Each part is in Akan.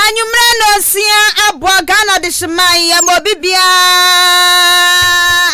Anwummerɛ nnɔnsia aboa Ghana dehyeman yɛma obi biara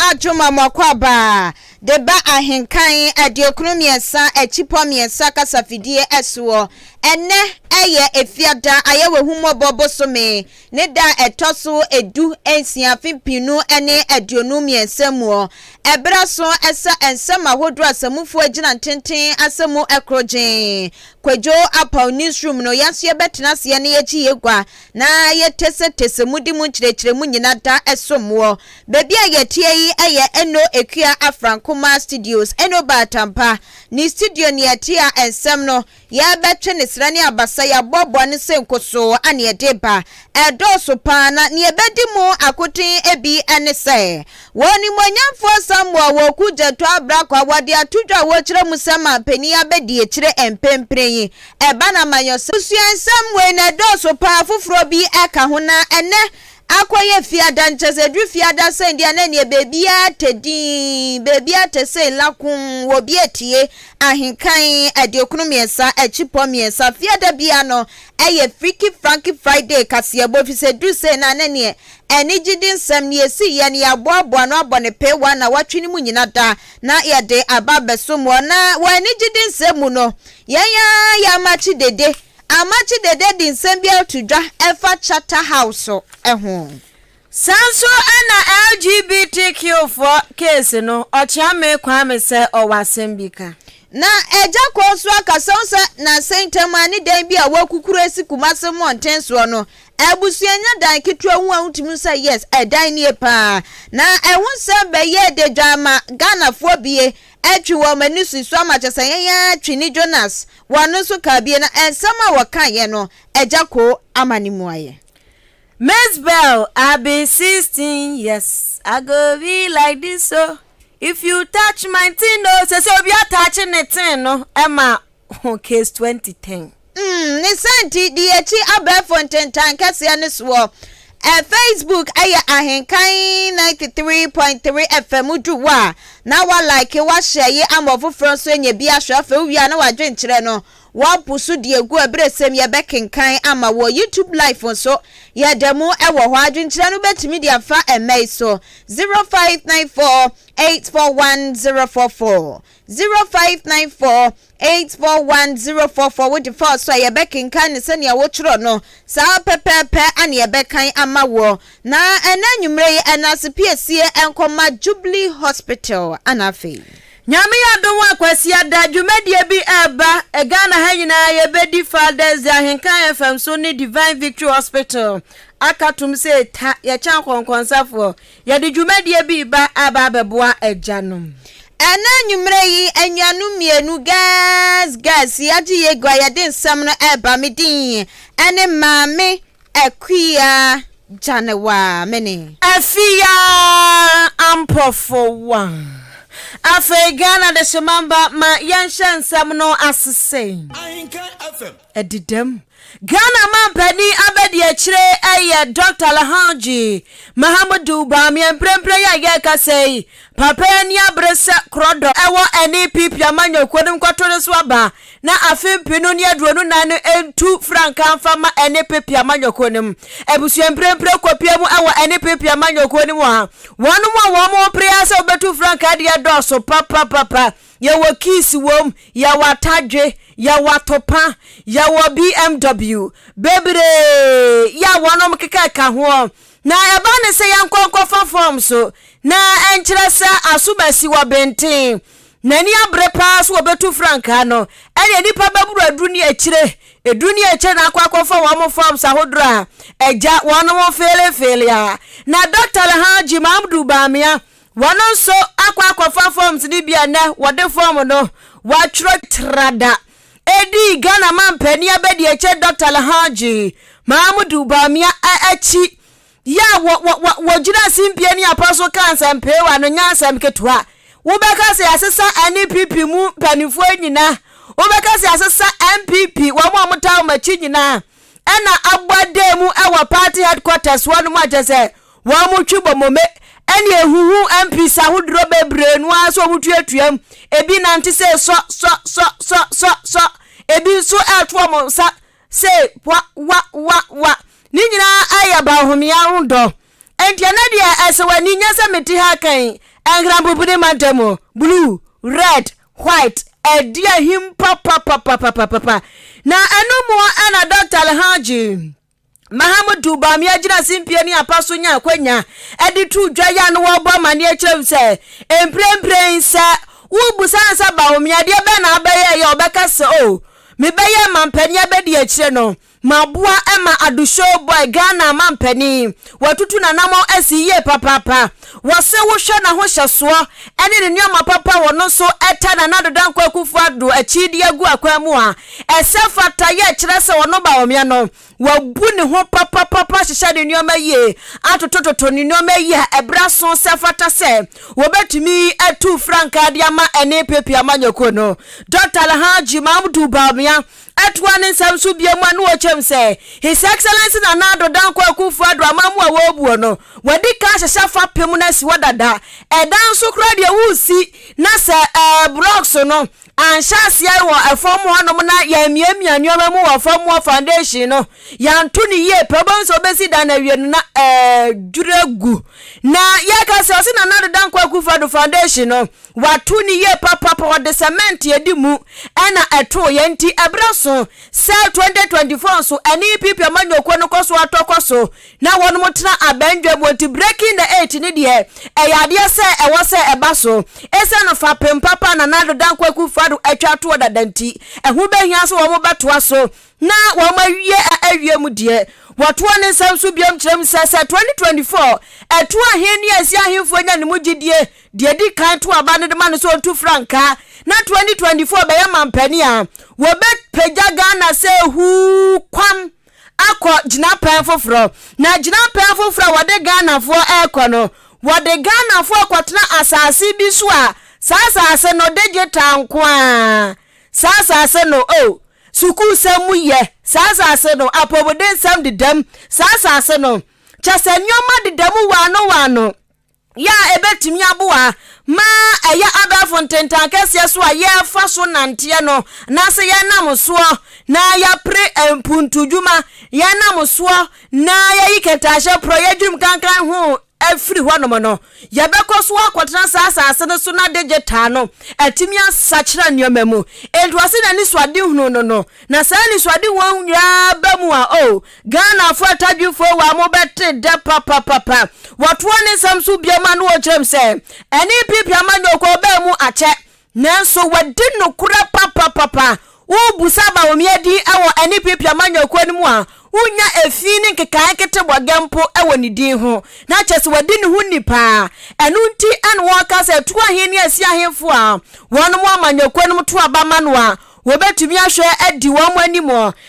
adwuma mɔkɔ aba de ba ahenkan 93 akyipɔ 3 kasafidie ɛsoɔ. Ɛnɛ ɛyɛ Efiada Ayɛwɛhummɔbɔ bosome ne da a ɛtɔ so 16 afe 2023 muɔ. Ɛberɛ so ɛsɛ nsɛm ahodoɔ a sɛmufoɔ agyina ntenten asɛ mu ɛkoro Kwadwo Apaw Newsroom no, yɛn nso yɛbɛtena aseɛ na yɛgye yɛn gua na yɛtɛsɛtɛsɛ mu de mu nkyerɛkyerɛmu nyina da som woɔ. Baabi a yɛteɛ yi yɛ Eno Akua Afrankoma Studios, Eno Baatampa ne studio ne yɛte a nsɛm no yɛrebɛtwe ne serɛ ne abasa yɛaboaboa no sɛ nkosoo a ne yɛde ba. Ɛdɔɔso paa na nea ɛbɛdi mu akoten bi ne sɛ, wɔ Onimuonyamfoɔ Samuel Woku Gyatɔ Abrako a wɔde ato dwa a wɔrekyerɛ mu sɛ manpanin abɛdiakyire mprempren yi ɛba no amanyɔsɛm Abusua nsɛm wei na ɛdɔɔso paa foforɔ bi ka ho na ɛnnɛ akɔyɛ fiada no kyerɛ sɛ ɛduru fiada sɛn deɛ na neɛ baabiara tɛ dinn baabiara tɛ sɛ lakomm wɔ bi atie ahenkan 93 akyipɔ 3 fiada biara no Ɛyɛ Freaky Franky Friday kaseɛbɔ efisɛ ɛduru sei no a na neɛ anigyede nsɛm ne ɛsi yɛ no yɛaboaboa ano abɔ no peewa nnawɔtwe no mu nyina da na yɛde aba abɛsom wɔ na wɔ anigyede nsɛm mu no yɛn ara yɛ Amakye Dede Amakye Dede de nsɛm bi ato dwa ɛfa Charter House ho. Saa nso na LGBTQ foɔ case no, Ɔkyeame Kwame sɛ ɔwɔ asɛm bi ka. Na Agya kɔɔ so akasa ho sɛ nnansa yi ntam a ne dan bi a wɔakukuru asi Kumase mmɔnten soɔ no, abusua nya dan ketewa hu a wotumi hu sɛ yes, ɛdan nie paa. Na ɛho nsɛm bɛyɛɛ dadwa ma Ghanafoɔ bie atwi wɔn ani si so ama kyerɛ sɛ yɛn ara Twene Jonas wɔn nso kaa bie na nsɛm a wɔkaeɛ no Agya Koo ama ne mu ayɛ. Mzbel, I be 16 years, I go be like this o. If you touch my thing o, sɛ sɛ obi ataache ne thing no ɛma ho case 2010. Mm, ne saa nti, di yɛn akyi abɛɛfo ntentan kɛseɛ no soɔ. Ɛ Facebook ɛyɛ Ahenkan 93.3 FM wodu hɔ a, na wa like, wa share yi ama ɔfoforɔ nso anya bi ahwɛ. Afei wowie a na wadwenkyerɛ no Wɔapo so de agu abiresɛm yɛbɛkenkan ama wɔ YouTube Live nso yɛda mu wɔ hɔ. Adwenkyerɛ no wobɛtumi de afa ɛmɛ yi so, 0594 841 044, 0594 841 044 Wode fa so a yɛbɛkenkan no sɛnea wotwerɛ no saa pɛpɛɛpɛ ane yɛbɛkan ama woɔ. Na ɛnɛ anwummerɛ yi ɛnase piesie nkɔma Jubilee Hospital ana afei. Nyame yɛ adom a Kwasiada dwumadie bi ɛreba Ghana ha nyinaa yɛbɛdi Father's Day Ahenkan FM so ne Divine Victory Hospital aka tom sɛ ta yɛkyɛ nkɔnkɔnsafoɔ yɛde dwumadie bi reba aba abɛboa agyanom. Ɛnɛ anwummerɛ yi anuanom mmienu girls girls yɛagye yɛgua yɛde nsɛm no ɛreba me din ɛne Maame Akua Gyanewa mene. Afia Ampofo Afei Ghana dehyema mba ma yɛnhyɛ nsɛm no ase sei. Ɛdedam. Ghana mampanin abadiakyire yɛ Dɔkta Alhaji Mahamudu Bawumia mprempren yi a yɛrekasa yi, papa yi ani abere sɛ korɔdɔ wɔ NPP amanyɔkuo no mu kɔto no so aba na afe 2024 no ntu frankaa mfa ma NPP amanyɔkuo no mu. Abusua mprempren kɔpia mu wɔ NPP amanyɔkuo no mu a wɔnom a wɔn pere ara sɛ wɔbɛtu frankaa deɛ dɔɔso papapapa. Yɛwɔ keys wom, yɛwɔ atadwe, yɛwɔ atopa, yɛwɔ BMW bebree yɛ a wɔnom keka ka hoɔ. Na ɛba ne sɛ yɛnkɔ nkɔfa fɔm so na ɛnkyerɛ sɛ aso bɛsi wɔ benten. N'ani abere paa sɛ wɔbɛtu frankaa no, ɛnneɛ nnipa bɛboro aduru ne akyire, eduru ne akyire na akɔ akɔfa wɔn forms ahodoɔ a agya wɔn feelefeele a. Na Dɔkta Alhaji Mahamudu Bawumia, wɔn nso akɔ akɔfa forms no bi a nnɛ wɔde form no wɔatwerɛ trada ɛdii Ghana mampanin abadiakyire Dɔkta Alhaji Mahamudu Bawumia akyi. Yɛ a wɔ, wɔ, wɔ, wɔgyina simpie ne apa so ka nsɛmpeewa no nyɛ asɛm ketewa. Wobɛka sɛ yɛasesa NPP mu mpanimfoɔ nyina. Wobɛka sɛ yɛasesa NPP, wɔn a wɔtaa wɔn akyi nyinaa. Ɛna abɔ adan mu wɔ party headquarters hɔ nom a kyerɛ sɛ wɔn twe bɔmɔme ɛne ehuhu MPs ahodoɔ bebree no ara sɛ wɔn tuatua mu. Ebi nante sɛ sɔ, sɔ, sɔ, sɔ, sɔ, sɔ. Ebi nso ɛreto wɔn nsa. Sei, wa, wa, wa, wa. Ne nyinaa ɛyɛ Bawumia ho dɔ. Enti ɛnɛ deɛ ɛsɛ w'ani nyɛ sɛ mete ha kan Nkranpopuni mantam mu. Blue, red, white, ɛdi ahim papapapapapa. Na ɛno mu ɛna Dr. Alhaji Mahamudu Bawumia gyina simpie ne apa so nya akwanya de to dwa yi a na wɔrebɔ amanneɛ kyerɛ mu sɛ mprempren sɛ wobusa no sɛ Bawumia deɛ bɛn na abɛyɛ yɛ ɔbɛka sɛ o oh, mebɛyɛ mampanin abɛdi akyire no maboa ma Ado Show Boy Ghana mampanin watutu n'anammɔn asi yie papaapa. Wɔse wohwɛ n'ahohyɛsoɔ ne ne nneɛma papa a ɔno nso ta Nana Addo Dankwa Akufo Addo akyi de agu akwan mu a, ɛsɛ fata yɛ kyerɛ sɛ ɔno Bawumia no wabu ne ho papapapa ahyehyɛ ne nneɛma yie atotototo ne nneɛma yie a ɛberɛ aso sɛ fata sɛ wɔbɛtumi atu frankaa de ama ɛne PP amanyɔkuo no. Dr. Alhaji Mahmudu Bawumia Ɛtoa ne nsɛm so bio mu a na ɔkyerɛ mu sɛ, His Excellency Nana Addo Dankwa Akuffo Addo amammuo a wɔrebuo no, wadi kan ahyehyɛ fapem no asi hɔ dada. Ɛdan nso koraa deɛ woresi na sɛ ɛɛ blocks no anhyɛ aseɛ wɔ fam hɔnom na yɛammiamia nneɛma mu wɔ fam hɔ foundation no yɛanto no yie pɛ wobɛhu sɛ wobɛsi dan no awie no na ɛɛdwiri agu. Na yɛka sɛ ɔse Nana Addo Dankwa Akuffo Addo foundation no Wɔato no yie papapa, wɔde cement adi mu na ɛtoo yɛn nti ɛberɛ so sɛ 2024 nso NEPP amanyɔkuo no kɔ so atɔ kɔ so na wɔnom tena abɛndwa mu nti breaking the eight no deɛ ɛyɛ adeɛ sɛ ɛwɔ sɛ ɛba so ɛsiane fapem papa a Nana Addo Dankwa Akufo-Addo atwa atoɔ dada nti ɛho bɛhia sɛ wɔn bɛtoa so na wɔn awie a awie mu deɛ wɔtoa ne nsɛm so biom kyerɛ mu sɛ sɛ 2024 ɛto ahenni a ɛsi ahemfoɔ nya ne mu gyidie Deɛ ɛdi kan to aba no de ma no sɛ ɔntu frankaa na 2024 bɛyɛ mampanin a, wɔbɛpagya Ghana sɛ huu kwam akɔ gyinapɛn foforɔ. Na gyinapɛn foforɔ a wɔde Ghanafoɔ rekɔ no, wɔde Ghanafoɔ rekɔtena asase bi so a saa asase no digital nko ara. Saa asase no, oh, sukuusɛm mu yɛ, saa asase no, apɔmudensɛm dedam, saa asase no, kyɛ sɛ nneɛma deda mu waano waano. Yɛ a ebetumi aboa ma ɛyɛ abɛɛfo ntentan kɛseɛ so a yɛrefa so nanteɛ no, anaasɛ yɛnam soɔ na yɛapere mpuntudwuma, yɛnam soɔ na yɛayi kɛtɛahyɛ porɔ, yɛadwirim kankan ho afiri hɔnom no, yɛbɛkɔ so akɔtena saa asase no so na digital no atumi asakyera nneɛma mu. Enti ɔse n'anisoadehunu no no, na saa anisoadehunu nyinaa ba mu a, oh, Ghanafoɔ atadwifoɔ wɔ a mobɛte dɛ papapapa. Wɔtoa ne nsɛm so biom a na wɔkyerɛ mu sɛ NPP amanyɔkuo baa mu akyɛ nanso wɔadi nokorɛ papapapa. Wobusa Bawumia din wɔ NPP amanyɔkuo no mu a, wonnya efi ne nkekaeɛ nketebɔgɛ mpo wɔ ne din ho. Na kyerɛ sɛ wadi ne ho ni paa. Ɛno nti na wɔka sɛ tuo ahe ne asi ahemfo a wɔnom amanyɔkuo nom to aba ma no a Wɔbɛtumi ahwɛ adi wɔn anim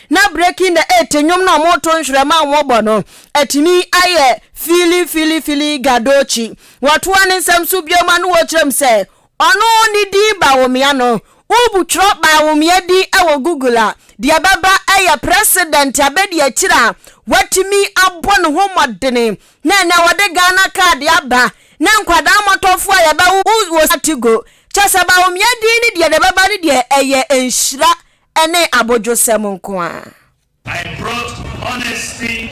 na Breaking the Eight nnwom no a wɔreto nhwerɛma a wɔbɔ no atumi ayɛ Fili Fili Fili Gadoochi. Wɔtoa ne nsɛm so bio ma no wɔkyerɛ mu sɛ ɔno ne din Bawumia no. Wobu twerɛ Bawumia din wɔ Google a, deɛ ɛbɛba yɛ President abɛdiakyire a watumi abɔ ne ho mmɔdene na ɛnɛ wɔde Ghana card aba na nkwadaa mmɔtɔfoɔ a yɛbɛwo wɔ Atigo Kyɛ sɛ Bawumia din ne deɛ na ɛbɛba no deɛ ɛyɛ nhyira ne abodwosɛm nko ara. I brought honesty,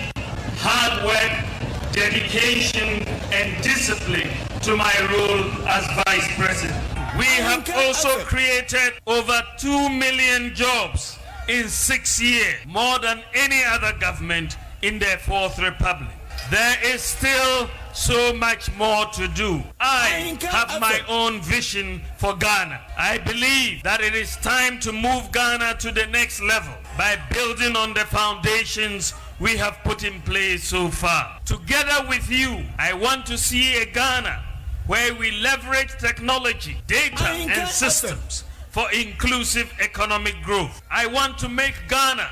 hard work, dedication and discipline to my role as Vice President. We have also created over 2 million jobs in 6 years, more than any other government in the Fourth Republic. There is still so much more to do. I have my own vision for Ghana. I believe that it is time to move Ghana to the next level by building on the foundations we have put in place so far. Together with you, I want to see a Ghana where we leverage technology, data, and systems for inclusive economic growth. I want to make Ghana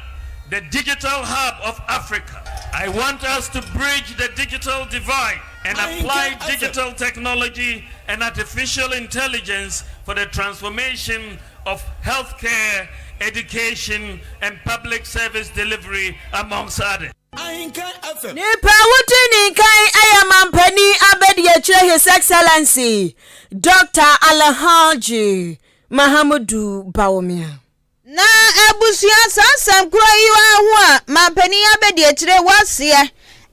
the digital hub of Africa. I want us to bridge the digital divide and apply digital technology and artificial intelligence for the transformation of healthcare, education, and public service delivery, amongst others. Nipa a wodi ne nkan yɛ mampanin abadiakyire His Excellency Dr. Alhaji Mahamudu Bawumia. Na abusua saa asɛm korɔ yi ara ho a manpanin abɛdiakyire wɔ aseɛ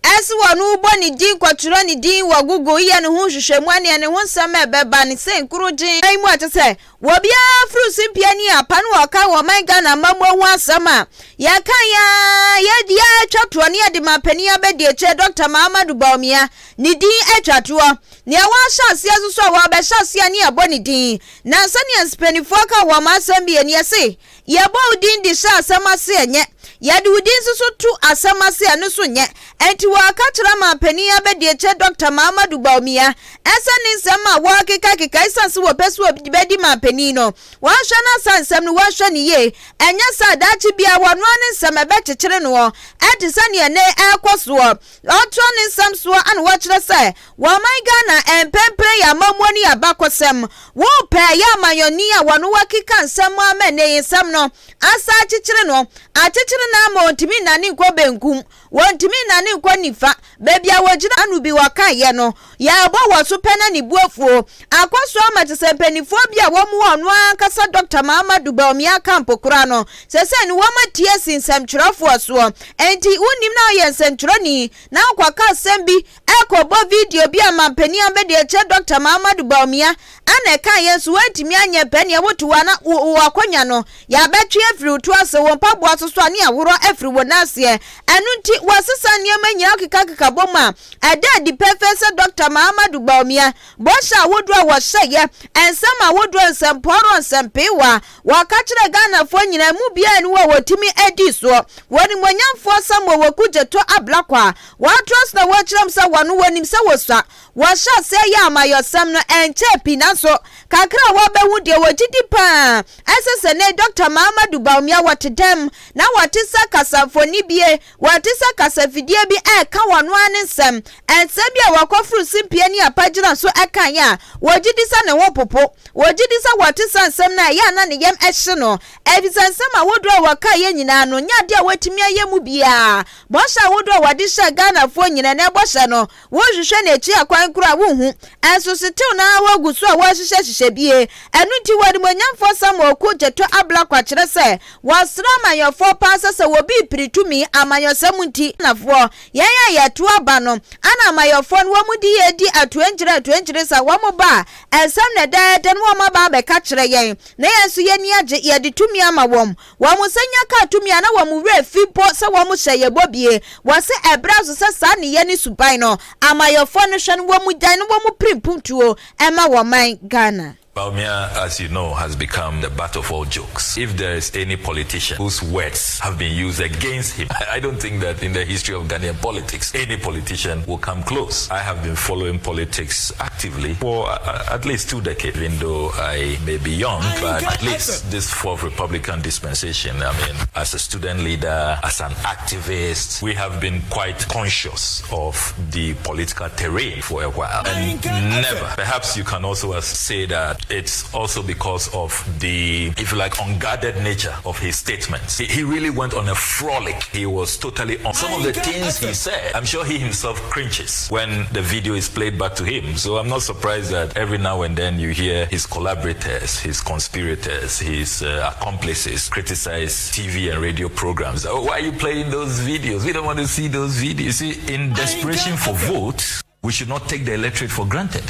ɛse wɔn rebɔ ne din kɔtwerɛ ne din wɔ Google yɛ ne ho nhwehwɛmu ɛneɛ ne ho nsɛm a ɛbɛba ne sɛ nkorogyen mu a kyɛ sɛ wɔbiara firi simpie ne apa ne wɔka wɔ ɔman Ghana amammuo ho asɛm a yɛka yɛa yɛdi atwa toɔ ne yɛde manpanin abɛdiakyire Dr. Mahamadou Bawumia ne din atwa toɔ nea wɔahyɛ aseɛ nso so a wɔabɛhyɛ aseɛ ne yɛbɔ ne din. Na sɛnea mpanyinfoɔ ka wɔn asɛm bi nie se, Yɛbɔ wo din de hyɛ asɛm ase a, ɛnyɛ. Yɛde wo din nso so to asɛm ase a, ɛno nso nyɛ. Enti wɔaka kyerɛ Manpanin Abadiakyire Dɔkta Mahamadou Bawumia sɛ ne nsɛm a wɔrekekakeka esiane sɛ wɔpɛ sɛ wɔbɛdi manpanin no, wɔnhwɛ na saa nsɛm no wɔnhwɛ no yie. Ɛnyɛ saa a, daakye biara wɔno ara ne nsɛm ɛbɛkyekyere noɔ te sɛ deɛ nnɛ yi ɛrekɔ soɔ. Ɔtoa ne nsɛm soɔ ana wɔkyerɛ sɛ wɔ ɔman Ghana mpɛnprɛn yɛ amammuo ne yɛ abakɔsɛm. Wo pɛɛ yɛ amanyɔni a wɔno wakeka nsɛm ama ɛnɛ yi nsɛm no asa akyekyere no, akyekyere no ama ɔntumi nnane nkɔ benkum, wɔntumi nnane nkɔ nifa, baabi a wɔgyina ano bi wɔkaeɛ no yɛbɔ wɔ so pɛ na ne bo afuo akɔ so ama te sɛ mpanimfoɔ bi a wɔn wɔ ɔno ankasa Dɔkta Mahamadou Bawumia camp koraa no sɛsɛ no wɔn ati asi nsɛmtwerɛfoɔ soɔ. Enti wonim na woyɛ nsɛmtwerɛni na wokɔka asɛm bi ɛkɔbɔ video bi a mampanin abɛdiakyire Dɔkta Mahamadou Bawumia ana ɛkaeɛ nso woantumi anyɛ pɛ neɛ wote hɔ a na wo akonnwa no yɛabɛtwe afiri wo to ase, wo mpaboa so so a ne yɛaworɔ afiri wo nan aseɛ. Ɛno nti wɔasesa nneɛma nyinaa wokekakeka bɔ mu a Ɛda adi pefee sɛ Dɔkta Mahamadou Bawumia bɔhyɛ ahodoɔ a wɔhyɛeɛ, nsɛm ahodoɔ, nsɛmpɔɔrɔ, nsɛmpeewa a wɔka kyerɛɛ Ghanafoɔ nyinaa emu biara nni hɔ a wɔtumi dii soɔ. Wɔ Animuonyamfoɔ Samuel Okudzeto Ablakwa a wɔatoa so na wɔkyerɛ mu sɛ wɔno wɔnim sɛ wɔsua, wɔhyɛ aseɛ yɛ amayɔsɛm no ɛnkyɛɛ pii nanso kakra a wɔabɛhu deɛ wɔgye di pa ara ɛsɛ sɛ nnɛ yi Dɔkta Mahamadou Bawumia wɔte dɛm na wɔte sɛ kasamfonibie Wɔte sɛ kasafidie bi reka wɔn ara ne nsɛm, nsɛm bi a wɔakɔforo simpie ne apagyina so kaeɛ a wɔgye di sɛ ne ho popo. Wɔgye di sɛ wɔte saa nsɛm no a, ɛyɛ a na ne yam hye no, efisɛ nsɛm ahodoɔ a wɔkaeɛ nyinaa no nyɛ adeɛ a wɔatumi ayɛ mu biara. Bɔhyɛ ahodoɔ a wɔde hyɛɛ Ghanafoɔ nyinaa, ɛnnɛ bɔhyɛ no, Wohwehwɛ no akyi akwan koraa a, wonhu. Nso setew no ara wogu so a wɔrehyehyɛhyehyɛ bie. Ɛno nti, wɔ Animuonyamfoɔ Samuel Oku Gyetɔ Ablakwa kyerɛ sɛ, wɔsrɛ amanyɔfoɔ paa sɛ sɛ obi repere tumi, amanyɔsɛm nti, Ghanafoɔ, yɛn a yɛto aba no, ana amayɔfoɔ no wɔn di yɛn di atuenkyere atuenkyere sɛ wɔn ba a, nsɛm na ɛda ɛdɛ na wɔn aba abɛka kyerɛ yɛn, na yɛn nso yɛn ani agye, yɛde tumi ama wɔn. Wɔn nsa nya kaa tumi a na wɔn werɛ fi mpo sɛ wɔhyɛ yɛn bɔ bie. Wɔse ɛberɛ aso sɛ saa nneyɛɛ ne suban no, amayɔfoɔ no hwɛ no wɔn gyae na wɔn pere mpuntuo ma wɔn man Ghana. Bawumia, as you know, has become the butt of all jokes. If there is any politician whose words have been used against him, I don't think that in the history of Ghanaian politics, any politician will come close. I have been following politics actively for uh, at least two decades, even though I may be young, but at least this fourth Republican dispensation, I mean, as a student leader, as an activist, we have been quite conscious of the political terrain for a while. And never, perhaps you can also say that it's also because of the, if you like, unguarded nature of his statements. He, he really went on a frolic. He was totally on some of the things he said. I'm sure he himself cringes when the video is played back to him. So I'm not surprised that every now and then you hear his collaborators, his conspirators, his uh, accomplices criticize TV and radio programs. Oh, why are you playing those videos? We don't want to see those videos. You see, in desperation for votes, we should not take the electorate for granted.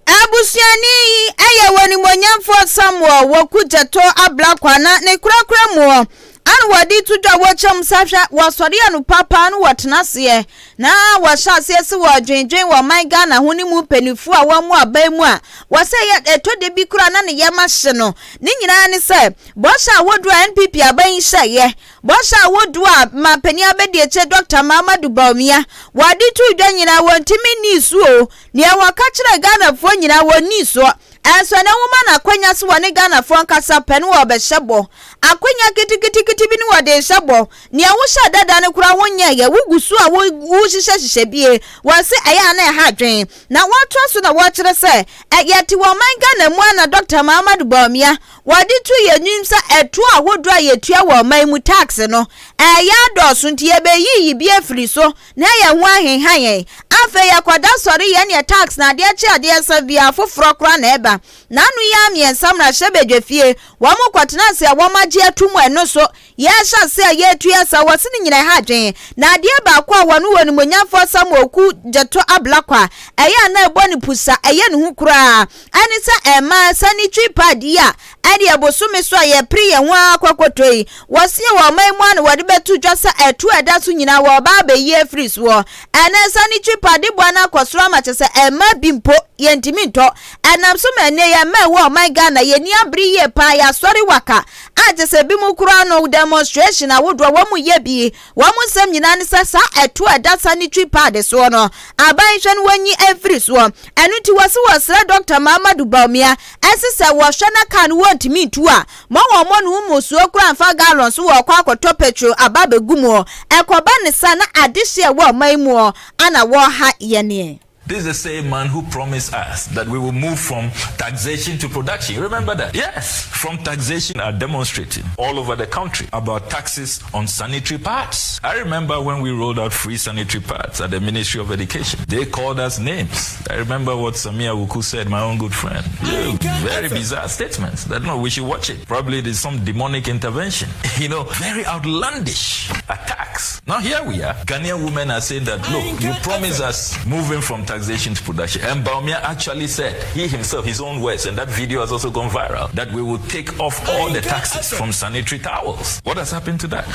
Abusuani yi yɛ Onimuonyamfoɔ Samuel Woku-Gyetoo Ablakwa na ne korakora muɔ ana wɔde to dwa wɔkyɛm sɛ hwɛ wɔsɔre anopa paa no wɔtena aseɛ na wɔhyɛ aseɛ sɛ wɔdwendwen wɔ ɔman Ghana ho ne mu mpanimfoɔ a wɔn mu aban mu a wɔsɛ yɛ ɛtɔ da bi koraa na ne yam ahye no ne nyinaa ne sɛ bɔhyɛ ahodoɔ a NPP aban yi hyɛeɛ bɔhyɛ ahodoɔ a mampanin abɛdiakyire Dr. Mahamadou Bawumia wɔde to dwa nyinaa wɔntumi nnii so o. Nea wɔka kyerɛɛ Ghanafoɔ nyinaa wɔnnii soɔ. Ɛnso ɛnɛ woma no akwanya sɛ wɔne Ghanafoɔ nkasa pɛ ne wɔrebɛhyɛ bɔ. Akwanya keteketekete bi ne wɔde rehyɛ bɔ. Nea wohyɛɛ dada no koraa wonyɛeɛ, wogu so a wohyehyɛhyehyɛ bie. Wɔse ɛyɛ a na ɛha adwene. Na wɔtoa so na wɔkyerɛ sɛ yɛte wɔ ɔman Ghana mu a na Dɔkta Mahamadou Bawumia wɔde to yɛn anim sɛ ɛtoɔ ahodoɔ a yɛtua wɔ ɔman mu tax no ɛyɛ adɔɔso nti yɛbɛyiyi bi afiri so Na yɛn ho ahenha yɛn. Afei yɛkɔda sɔre yɛn yɛ tax na adeɛ kye adeɛ sa biara foforɔ koraa na ɛba. Bawumia. N'ano yi ara mmiɛnsa mmarahyɛbadwafie, wɔn kɔtena ase a wɔn agye atum ɛno so Yɛrehyɛ ase a yɛretua sa wɔ se no nyina ɛha adwene. Na adeɛ baako a wɔno wɔ Onimuonyamfoɔ Samuel Oku Gyɛto Ablakwa ɛyɛ a na ɛbɔ no pusa ɛyɛ ne ho koraa ɛne sɛ ɛma sanitary pad yi a ɛdeɛ bosome so a yɛpere yɛn ho ara kɔ kɔtɔ yi wɔse wɔ ɔman mu a na wɔde bɛto dwa sɛ ɛto a ɛda so nyinaa wɔreba abɛyi afiri soɔ. Ɛnɛ sanitary pad boa no akɔ soro ama kyɛ sɛ ɛma bi mpo yɛntumi ntɔ. Ɛnam so ma ɛnɛ yɛn mma ɛwɔ ɔman Ghana yɛni abere yie paa yɛasɔre waka a kyɛ sɛ binom koraa no demonstration ahodoɔ wɔn yɛ bi, wɔn nsɛm nyinaa ne sɛ saa ɛtoɔ a ɛda sanitary pad soɔ no aban nhwɛ no wɔnyi mfiri soɔ. Ɛno nti wɔse wɔsrɛ Dɔkta Mahamadou Bawumia ɛse sɛ wɔhwɛ na car no wɔntumi ntu a ma wɔmmɔ ne ho mmusuo koraa mfa gallon so wɔrekɔ akɔtɔ petrol aba abɛgu muɔ, ɛkɔba ne saa na adehyeɛ a ɛwɔ ɔman yi muɔ ana wɔreha yɛneɛ. This is the same man who promised us that we will move from taxation to production. You remember that? Yes, from taxation are demonstrating all over the country about taxes on sanitary pads. I remember when we rolled out free sanitary pads at the Ministry of Education. They called us names. I remember what Samia Wuku said, my own good friend. Yeah, very bizarre statements. That no, we should watch it. Probably there's some demonic intervention. You know, very outlandish attacks. Now here we are. Ghanaian women are saying that, look, you promised us moving from taxation to production. And Bawumia actually said, he himself, his own words, and that video has also gone viral, that we will take off all the taxes from sanitary towels. What has happened to that?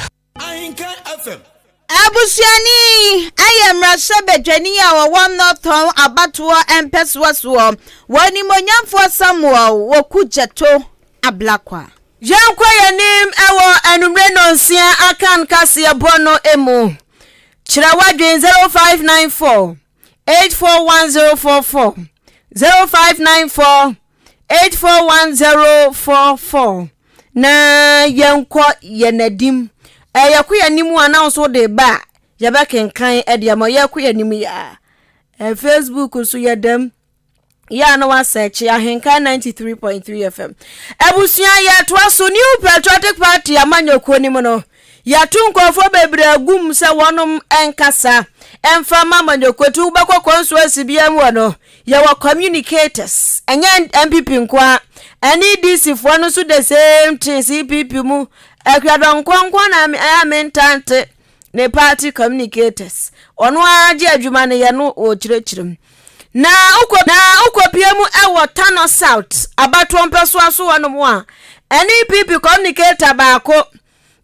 Abusuani yi yɛ mmarahyɛbadwani a ɔwɔ Northern abatoɔ mpɛsoa soɔ wɔ Animuonyamfoɔ Samuel Okudzeto Ablakwa. Yɛnkɔ yɛn anim wɔ anwummere nnɔnsia Akan kaseɛbɔ no mu. Kyerɛ w'adwene 0594 841044 0594 841044 na yɛnkɔ yɛn anim. Yɛkɔ yɛn anim a na wo nso wode ba a yɛbɛkenkan de ama yɛkɔ yɛn anim yi a. Facebook nso yɛdam. Yɛ a na wasɛkye Ahenkan 93.3 FM. Abusua yɛtoa so New Patriotic Party amanyɔkuo no mu no, yɛato nkurɔfoɔ bebree agum sɛ wɔnom nkasa mfa ma amanyɔkuo ti wobɛkɔ constituency biara mu wɔ no yɛwɔ communicators ɛnyɛ NPP nko a ɛne DC foɔ no nso the same thing CPP mu akuadɔnkɔnkɔn na ɛyɛ mentante ne party communicators ɔno ara gye adwuma no yɛ no ɔkyerɛkyerɛ mu na wokɔ na wokɔpie mu wɔ Tano South abatoɔ mpɛsoa so hɔnom a NPP communicator baako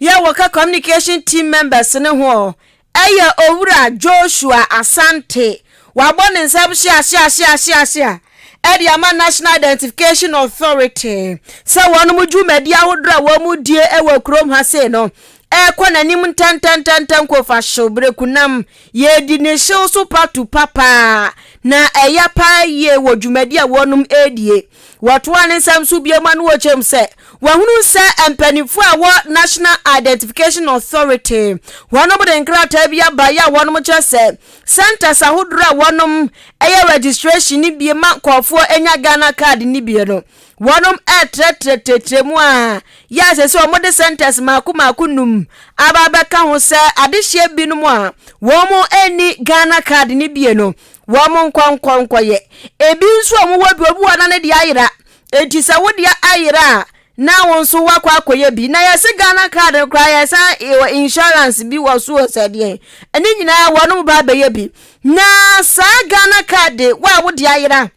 yɛ wɔka communication team members ne ho ɛyɛ owura Joshua Asante wabɔ ne nsam hyia hyia hyia hyia hyia ɛde ama National Identification Authority sɛ wɔn dwumadi ahodoɔ a wɔn die wɔ kurom ha sei no ɛrekɔ n'anim ntɛntɛntɛntɛm kofa hyew berekunam yɛredi ne hyew so patu papa na ɛyɛ paa yie wɔ dwumadi a wɔnom ɛredie. Wɔtoa ne nsɛm so bio ma no wɔkyerɛ mu sɛ wɔahunu sɛ mpanimfoɔ a wɔ National Identification Authority wɔnom de nkrataa bi aba yɛ a wɔnom kyerɛ sɛ centers ahodoɔ a wɔnom ɛyɛ registration no bie ma nkurɔfoɔ anya Ghana card no bie no wɔnom ɛretrɛtrɛtrɛtrɛ mu a yɛ a sɛ sɛ wɔde centers mako mako num aba abɛka ho sɛ adehyeɛ binom a wɔn ɛnni Ghana card no bie no wɔn nkɔ nkɔ nkɔyɛ ebi nso a wɔwɔ bi obi wɔ na ne deɛ ayera eti sɛ wo deɛ ayera a na wo nso wakɔ akɔyɛ bi na yɛsi Ghana card no koraa yɛsan wɔ insurance bi wɔ so sɛ deɛ ɛne nyinaa wɔn ba abɛyɛ bi na saa Ghana card wo a wo deɛ ayera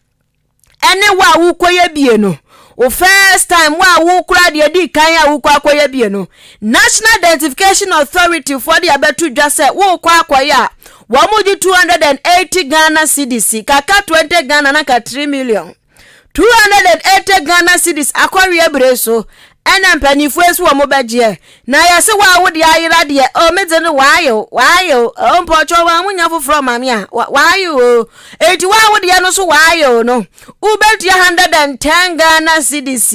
ɛne wo a wokɔyɛ bie no wo first time wo a wokura deɛ di kan a wokɔ akɔyɛ bie no National Identification Authority foɔ de abɛto dwa sɛ wokɔ akɔyɛ a wɔn gye 280 Ghana cedis kaka 20 Ghana na ka 3 million 280 Ghana cedis akɔwe abere so ɛna mpanimfoɔ nso wɔn bɛgyeɛ na yɛse wo a wode ayera deɛ o medze no waayew waayew o mpɔkyɛ wɔn a munya foforɔ maame a waayew o eti wo a wodeɛ no so waayew no wobɛtua 110 Ghana cedis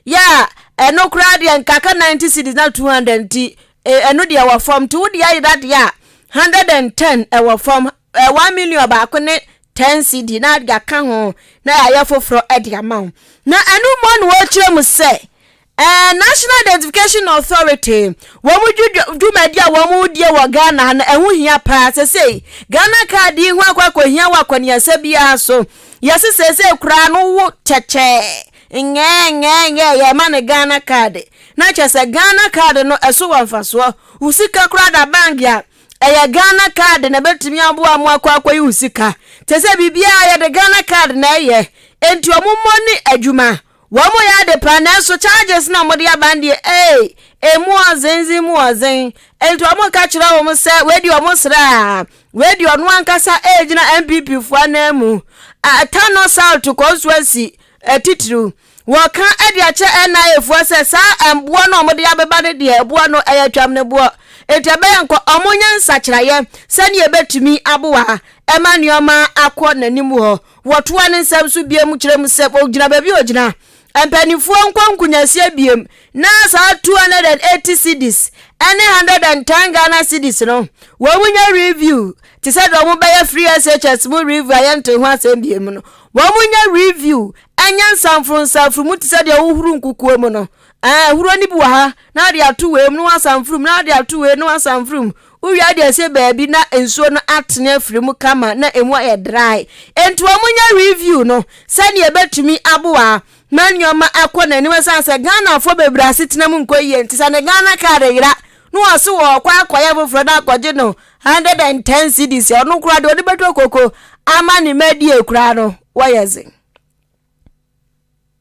yɛ a ɛno koraa deɛ nkaka 90 cedis na 200 nti ɛno deɛ wɔ fam nti wode ayera deɛ a 110 ɛwɔ fam 1 million baako ne 10 cedi na ade aka ho na yɛayɛ foforɔ de ama wo na ɛno mmɔ na wɔkyerɛ mu sɛ. Ɛɛ National Identification Authority, wɔn dwumadi a wɔn die wɔ Ghana ha no, ɛho hia paa. Sesei, Ghana card yi ho akɔ akɔhia wɔ akɔneasa biara so. Yɛse seesei koraa no wo kyɛkyɛ ngɛɛ ngɛɛ ngɛɛ yɛma no Ghana card. Na kyerɛ sɛ Ghana card no ɛso wɔ mfasoɔ. Wo sika koraa da bank a, ɛyɛ Ghana card na ɛbɛtumi aboa mo akɔ akɔyi wo sika. Kyerɛ sɛ biribiara yɛde Ghana card na ɛyɛ. Enti wɔn mmɔ ne adwuma. Wɔn yɛ ade pa nanso charges na wɔde aba no deɛ ee emu ɔdzen mu ɔdzen nti wɔn ka kyerɛ wɔn sɛ wei deɛ wɔn srɛ a wei deɛ ɔno ankasa ɛregyina NPP foɔ anan mu Tano South constituency titiriw wɔka de akyerɛ NIA foɔ sɛ saa mboɔ no wɔde abeba no deɛ ɛboɔ no ɛyɛ twam ne boɔ nti ɛbɛyɛ nkɔ wɔn nyɛ nsakyeraeɛ sɛdeɛ ɛbɛtumi aboa ɛma nneɛma akɔ n'anim hɔ. Wɔtoa ne nsɛm so biom kyerɛ mu sɛ ɔgyina baabi a ɔgyina. Mpanimfoɔ nkɔ nkunyasie biom na saa 280 cedis ne 110 Ghana cedis no wɔn nyɛ review te sɛ deɛ wɔn bɛyɛ free SHS mu review a yɛnte ho asɛm biom no. Wɔn nyɛ review ɛnyɛ nsamforo nsamforo mu te sɛ deɛ wohuru nkukuo mu no. Ɛɛ huro no bi wɔ ha na ade ato wei mu na wasamforo mu na ade ato wei na wasamforo mu. Wowie a wode asie baabi na nsuo no atene afiri mu kama na emu ayɛ dry. Enti wɔnyɛ review no sɛdeɛ ɛbɛtumi aboa ma nneɛma akɔ n'anim ɛsiane sɛ Ghanafoɔ bebree asetena mu nkɔ yie nti sɛ ne Ghana card yera na wɔse wɔrekɔ akɔyɛ foforɔ na akɔgye no 110 cedis a ɔno koraa deɛ ɔde bɛtɔ koko ama ne mma adie koraa no wɔyɛ dzen.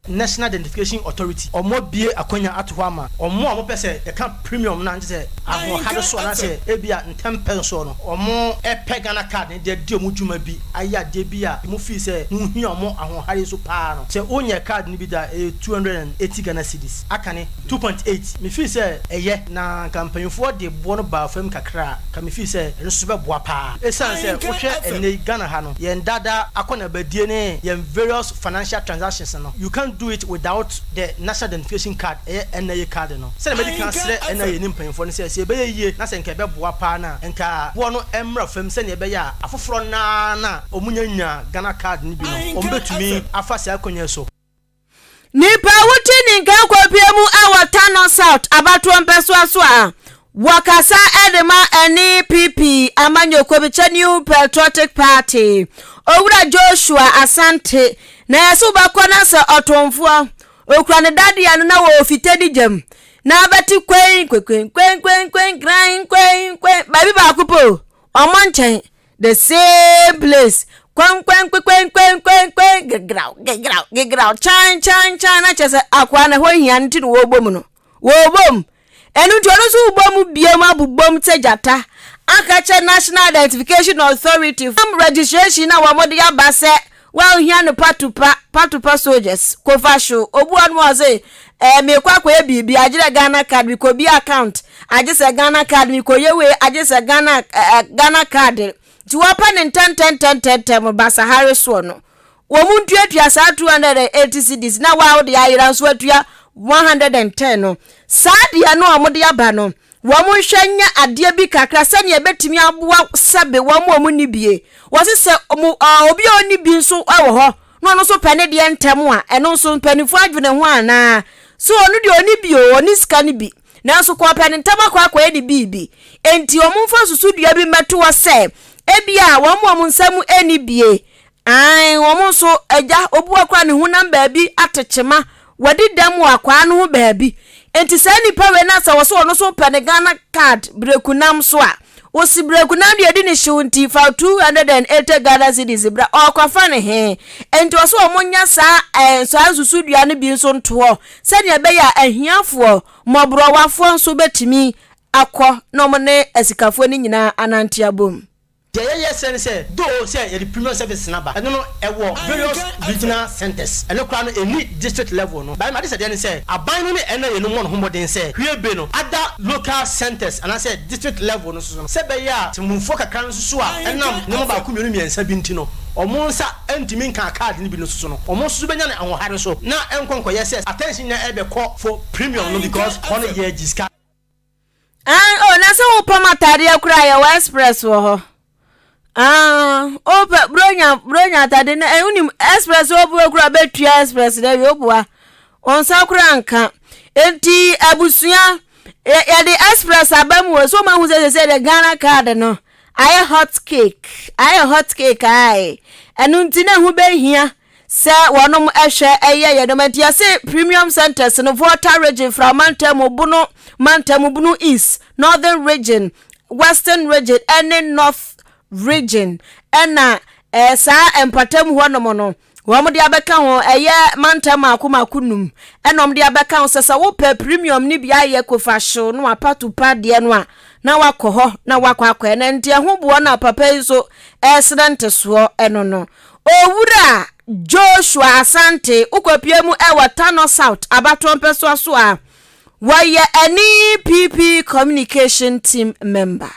National Identification Authority, wɔabue akwanya ato hɔ ama wɔn a wɔpɛ sɛ yɛka premium no a, kyerɛ sɛ ahoɔhare so anaasɛ ebia ntɛmpɛ nso no, wɔpɛ Ghana card no de adi wɔn dwuma bi, ayɛ adeɛ bi a wɔn feel sɛ ho hia wɔn ahoɔhare yi so paa no. Sɛ wonyɛɛ card no bi da a, ɛyɛ 280 Ghana cedis, aka ne 2.8. Me feel sɛ ɛyɛ, na anka mpanyinfoɔ de boɔ no baa fam kakra a, anka me feel sɛ ɛno nso bɛboa paa. Ɛsiane sɛ wohwɛ ɛnnɛ yi Ghana ha no, yɛn daadaa akɔneabadie ne yɛn various financial transactions no, you can't do it without the national identification card, ɛyɛ NIA card no. Sɛdeɛ madi kan asrɛ NIA ne mpanyinfoɔ no sɛ, sɛ ɛbɛyɛ yie na sɛ nka ɛbɛboa paa no a, nka boɔ no mmra fam sɛdeɛ ɛbɛyɛ a afoforɔ no ara no a wɔnnya nyaa Ghana card no bi no, wɔbɛtumi afa saa akwannya yi so. Nipa a wote ne nka kɔpie mu wɔ Tano South abatoɔ mpɛsoa so a wɔkasa de ma NPP amanyɔkuo bi kyɛ New Patriotic Party Owura Joshua Asante na yɛsɛ wobɛkɔ na sɛ ɔtomfoɔ okura ne dadeɛ no na wɔfite ne gyam na abɛte kwen kwen kwen kwen kwen kran kwen kwen baabi baako po ɔmɔ nkyɛn The same place. Kwankwankwankwankwankwan gegraw gegraw gegraw kyan kyan kyan na kyerɛ sɛ akoa na ɛhɔ hia no nti na wɔrebɔ mu no. Wɔrebɔ mu. Ɛno nti ɔno nso wobɔ mu biam abobɔ mu sɛ gyata aka kyerɛ National Identification Authority fam registration na wɔde aba sɛ wɔahia no patupa patupa soldiers kofa hyew obu ano a ɔse ɛɛ mekɔ akɔyɛ biribi agyerɛ Ghana card mekɔ bi account agye sɛ Ghana card mekɔyɛ wei agye sɛ Ghana ɛɛ Ghana card nti wɔpɛ ne ntɛntɛntɛntɛntɛm basahare soɔ no wɔn mu ntuatua saa 280 cedis na wɔa wode ayera nso atua 110 no saa deɛ no a wɔde aba no wɔn nhwɛ nyɛ adeɛ bi kakra sɛnea ɛbɛtumi aboa sɛbe wɔn a wɔn nni bie wɔse sɛ wɔn obi a ɔnni bi nso wɔ hɔ na ɔno nso pɛ ne deɛ ntɛm a ɛno nso mpanimfoɔ adwene ho anaa so ɔno deɛ ɔnni bi o ɔnni sika no bi nanso kɔ ɔpɛ ne ntɛm akɔ akɔyɛ ne biribi enti wɔn mfa susudua bi mmɛto hɔ sɛ ebia wɔn a wɔn nsa mu nni bie Aane, wɔn nso, agya, obi wɔ koraa ne honam baabi ate kyema, wadi dɛm wɔ akwaa no ho baabi. Enti saa nipa wei na sɛ wɔsɛ ɔno nso pɛ ne Ghana card brekunam so a, wɔsi brekunam deɛ ɛdi ne hyew nti fa 280 Ghana cedis bra, ɔrekɔfa ne he? Enti ɔsɛ wɔn nyɛ saa ɛɛ saa nsusudua no bi nso ntoɔ sɛdeɛ ɛbɛyɛ a ahiafoɔ, mmɔborɔwafoɔ nso bɛtumi akɔ na wɔn ne asikafoɔ no nyinaa anante abom. Deɛ yɛyɛ srɛ ne sɛ, though sɛ yɛde premium services no aba, ɛno no ɛwɔ various regional centres, ɛno koraa no ɛnni district level no, but m'adesrɛdeɛ ne sɛ aban no ne NIA no mmɔ ne ho mmɔden sɛ hwie be no other local centres anaasɛ district level no nso so no, sɛ ɛbɛyɛ a temmufoɔ kakra no nso so a ɛnam nneɛma baako mmienu mmiɛnsa bi nti no wɔn nsa ntumi nkaa card no bi no nso so no wɔn nso so bɛnya no ahoɔhare so na ɛnkɔ nkɔyɛ sɛ attention nyinaa ɛrebɛkɔ for premium no because hɔ no yɛregye sika. Ah, oh, na sɛ wopam ataadeɛ koraa yɛwɔ express wɔ hɔ. Ah, wopɛ bronya bronya ataade na eh, wonim express wɔ koraa bɛtua express na awie woboa. Wɔn nsa koraa nka. Enti abusua, yɛde express aba mu o, so wɔn ahu sɛ sɛ de Ghana card no ayɛ hot cake, ayɛ hot cake ae. Ɛno nti na ɛho bɛhia sɛ wɔnom hwɛ ɛyɛ yɛn nneɛma. Nti yɛse premium centers no, Volta region, Fra mantam mu, Bono mantam mu, Bono East, Northern region, Western region ɛne North region ɛna ɛɛ saa mpɔtam hɔnom no wɔn de abɛka ho. Ɛyɛ mantam mako mako num ɛna wɔn de abɛka ho sɛ sɛ wopɛ premium ne bi ayɛ kofa hyew no apatupa deɛ no a, na wakɔ hɔ na wakɔ akɔ. Ɛna nti ɛho boɔ na papa yi nso ɛresrɛ ntesoɔ. Ɛno no Owura Joshua Asante, wokɔpie mu ɛwɔ Tano South abatoɔ mpɛsoa so a, wɔyɛ NPP communication team member.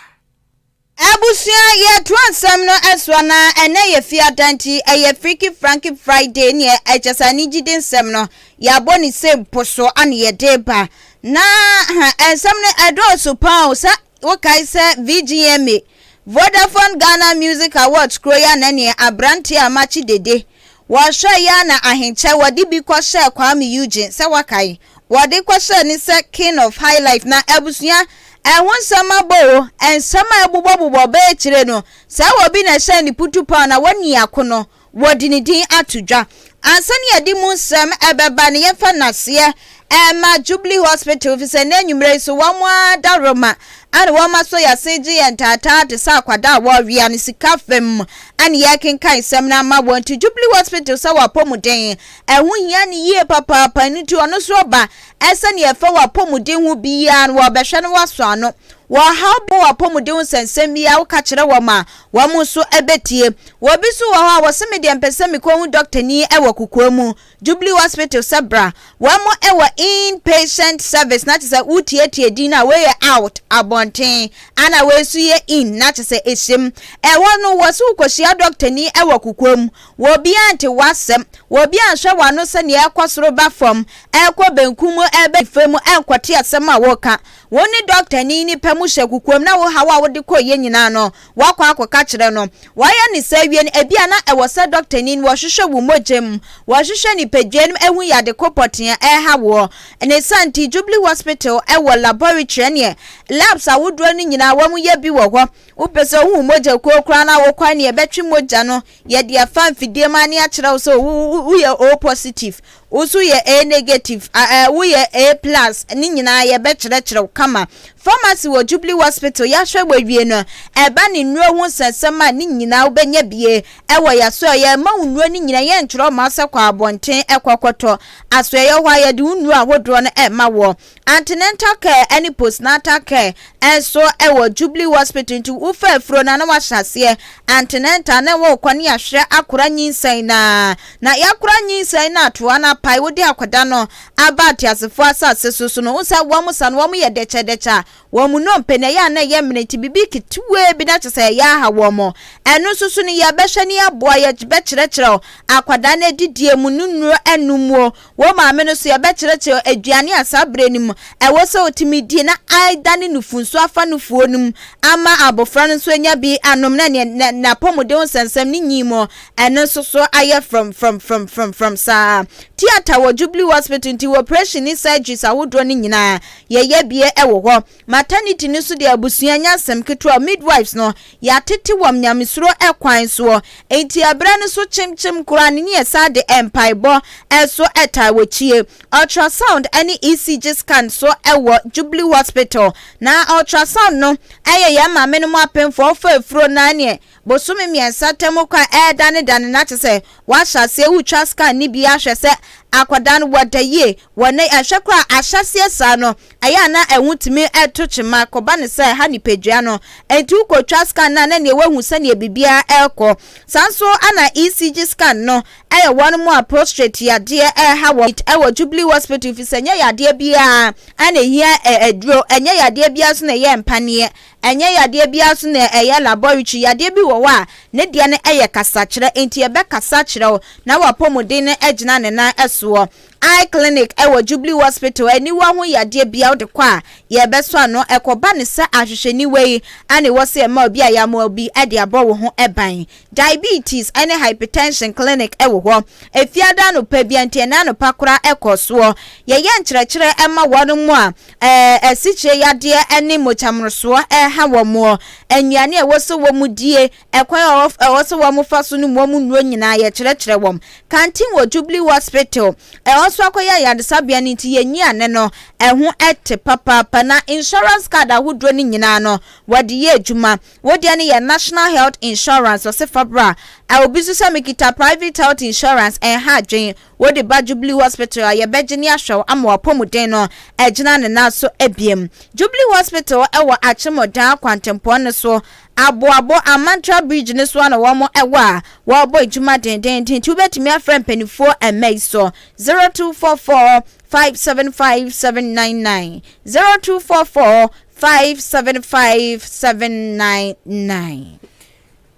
Abusua, yɛtoa nsɛm no ɛsoa na ɛnɛ yɛ Fiada, nti ɛyɛ Freaky Franky Friday. Neɛ ɛkyɛ sɛ anigyede nsɛm no yɛabɔ ne sɛ mpo so ane yɛde ba na ha nsɛm no ɛdɔɔso paa o. Sɛ wokae sɛ VGMA, Vodafone Ghana Music Awards, kuro yi ana neɛ aberanteɛ a makye dede wɔhwɛ yɛ na ahenkyɛ wɔde bi kɔhyɛɛ Kwame Eugene, sɛ wakae wɔde kɔhyɛɛ ne sɛ King of High Life. Na abusua, ɛho nsɛm abɔ o, nsɛm a ɛbobɔbobɔ bɛyɛ kyerɛ no sɛ wɔ bi na ɛhyɛ ne putu paa na wɔni ako no wɔde ne din ato dwa. Ansa ne yɛde mu nsɛm ɛbɛba ne yɛmfa naseɛ ɛma Jubilee Hospital fi sɛ n'anwummerɛ yi so wɔn a daroma ane wɔn aso yɛase gye yɛn taataa te sɛ akwadaa a wɔrewia no sika fam ane yɛkenkan nsɛm no ama wɔn. Nti Jubilee Hospital sɛ wɔapɔmuden ɛho hia ne yie papaapa no, nti ɔno nso ɔba ɛsɛ ne yɛfa wɔapɔmuden ho biara no wɔbɛhwɛ no wɔasɔ ano. Wɔhaw bi wɔ apɔmuden ho nsɛnsɛm biara, woka kyerɛ wɔn a, wɔn nso bɛtie. Wɔbi nso wɔ hɔ a wɔsɛ me deɛ mpɛ sɛ mekɔhu dɔktani wɔ kokoa mu. Jubilee Hospital sɛ bra, wɔn wɔ in-patient service, na kyerɛ sɛ wotietie din a wɔyɛ out abɔnten ana wɔn nso yɛ in, na kyerɛ sɛ ɛhyɛm ɛhɔ no wɔ so wokɔhyia dɔktani wɔ kokoa mu, wɔbiara nte w'asɛm, wɔbiara nhwɛ w'ano sɛnea ɛkɔ soro ba fam, ɛkɔ benkum mu, ɛbɛ nifa mu, ɛnkɔte asɛm a wɔka. Wɔn ne dɔktani nipa mu hyɛ kokoam na wo haw a wode kɔɔ yɛ nyinaa no wakɔ akɔka kyerɛ no. Wɔayɛ ne saa wie no, ebi a na ɛwɔ sɛ dɔktani no wɔhwehwɛ wo mogya mu, wɔhwehwɛ nipadua no mu ehu yade ko pɔtee a ɛha woɔ. Ne sa nti Jubilee Hospital ɛwɔ laboratory ɛneɛ labs ahodoɔ no nyinaa wɔn yɛ bi wɔ hɔ. Wopɛ sɛ wohu mogya kuo koraa na wokɔ ne yɛbɛtwe mogya no, yɛde afa mfidie mu ane akyerɛ wo sɛ woyɛ O positive, wo nso yɛ A negative, woyɛ A plus, ne nyinaa yɛbɛkyerɛkyerɛ wo kama. Pharmacy wɔ Jubilee Hospital, yɛahwɛ wɔawie no, ɛba ne nnuro ho nsɛnsɛm a, ne nyinaa wobɛnya bie ɛwɔ yɛaso a yɛma wo nnuro no nyinaa. Yɛnkyerɛ wo ma sɛ kɔ abɔnten ɛkɔ kɔtɔ. Asoɛyɛ hɔ a yɛde wo nnuro ahodoɔ no ɛma wɔ. Antenatal care ne postnatal care nso wɔ Jubilee Hospital, nti wofa afuro no a na wahyɛ aseɛ antenatal na wɔrekɔ ne yɛahwɛ akora nyinsɛn na na yɛakora nyinsɛn na atoa no apae, wode akwadaa no aba ateasefoɔ asase so so no, wo sɛ wɔn sa no wɔn yɛ dɛkyɛdɛkyɛ a wɔn nnompe na ɛyɛ a na ɛyɛ mmerɛ, nti biribi ketewaa bi na kyerɛ sɛ ɛyɛ aha wɔn. Ɛno nso so no yɛbɛhwɛ ne yɛaboa, yɛbɛkyerɛkyerɛ akwadaa no adidie mu ne nnuro ɛnum mu. Wo maame no nso yɛbɛkyerɛkyerɛ aduane a saa berɛ no mu ɛwɔ sɛ ɔtumi die na adane nufunsuo afa nufuo no mu ama abɔfra no nso anya bi anom na neɛ n'apɔmuden ho nsɛnsɛm ne nyi mu ɛno nso so ayɛ frɔmfrɔmfrɔmfrɔm saa. Theatre wɔ Jubilee Hospital, nti wɔ operation ne surgeries ahodoɔ no nyinaa yɛyɛ bie wɔ hɔ. Maternity no nso deɛ, abusua nya asɛm ketewa, midwives no yɛatete wɔn nyamesuro kwan soɔ, nti ɛberɛ no so kyemkyem koraa ne ne yɛsan de mpaebɔ nso ɛtaa wɔ kyie. Ultrasound ne ECG scan so wɔ Jubilee Hospital, na ultrasound no ɛyɛ yɛn maame no mu apemfoɔ ɔfa afuro na neɛ bosome 3 ntam kɔ a ɛredanedane na kyerɛ sɛ wahyɛ aseɛ wotwa scan ne bi ahwɛ sɛ akwadaa no wɔda yie wɔ ne ɛhwɛ koraa. Ahyɛseɛ saa no ɛyɛ a na ɛho tumi ɛto kyema kɔba ne sɛ ha nipadua no, nti wokɔtwa scan no a na neɛ wahu sɛneɛ biribiara ɛrekɔ. Saa nso ana ECG scan no ɛyɛ wɔn mu a prostate yadeɛ ɛreha wɔn ɛwɔ Jubilee Hospital, fi sɛ ɛnyɛ yadeɛ biara ɛna ehia aduro, ɛnyɛ yadeɛ biara nso na ɛyɛ mpaneɛ, ɛnyɛ yadeɛ biara nso na ɛyɛ laboratory. Yadeɛ bi wɔ hɔ a ne deɛ no ɛyɛ kasakyerɛ, nti yɛbɛkasa kyerɛ wo na wapɔmuden no agyina ne nan soɔ. Eye Clinic wɔ Jubilee Hospital, aniwa ho yadeɛ biara wode kɔ a, yɛbɛsɔ ano. Ɛkɔba no sɛ ahwehwɛniwa yi na ɛwɔ sɛ yɛma obi a yɛamoa obi de abɔ wo ho ban. Diabetes ne Hypertension Clinic wɔ hɔ. Efiada anɔpa biara nti ɛnnɛ anɔpa koraa ɛkɔ soɔ. Yɛyɛ nkyerɛkyerɛ ma wɔn a asikyire yadeɛ ne mogyamorosoɔ reha wɔn. Nnuane a ɛwɔ sɛ wɔn die, ɛkwan a ɛwɔ sɛ wɔn fa so nom wɔn nnuro nyinaa yɛkyerɛkyerɛ wɔn. Canteen wɔ Jubilee Hospital, ɛhɔ nso akɔyɛ ayaresabea no nti yɛn nnuane no ɛho te papaapa na insurance card ahodoɔ no nyinaa no wɔde yɛ adwuma. Wo deɛ no yɛ National Health Insurance, ɔse fa bra. A Obi nso sɛ mekita private health insurance, ɛnha adwen. Wode ba Jubilee Hospital a, yɛbɛgye ne ahwɛ wo ama w'apɔmuden no agyina ne nan so biom. Jubilee Hospital wɔ Akyemɔdan kwantempɔn no so, Aboabo Amantra Bridge no so ara na wɔn wɔ a wɔrebɔ adwuma dendeenden nti wobɛtumi afrɛ mpaninfoɔ mma yi so, 0244 575 799, 0244 575 799.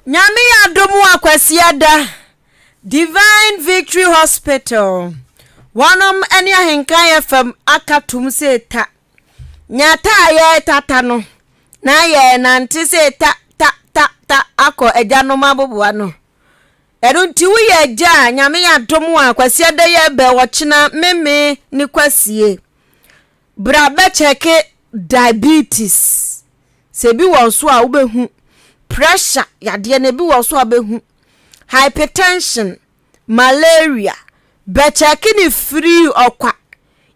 Nyame yɛ adom a Kwasiada Divine Victory Hospital wɔnom ne Ahenkan FM aka tom sɛ ta nya ta a yɛretata no na yɛrenante sɛ ta ta ta ta akɔ agyanom aboboa no. Ɛno nti woyɛ agya a Nyame yɛ adom a Kwasiada yɛ bɛ ɔkyena meme ne Kwasie. Bra bɛkyɛke diabetes, sɛ ebi wɔ so a wobɛhu, pressure yadeɛ no ebi wɔ so a wobɛhu, hypertension, malaria, bɛkyɛke no free ɔkwa,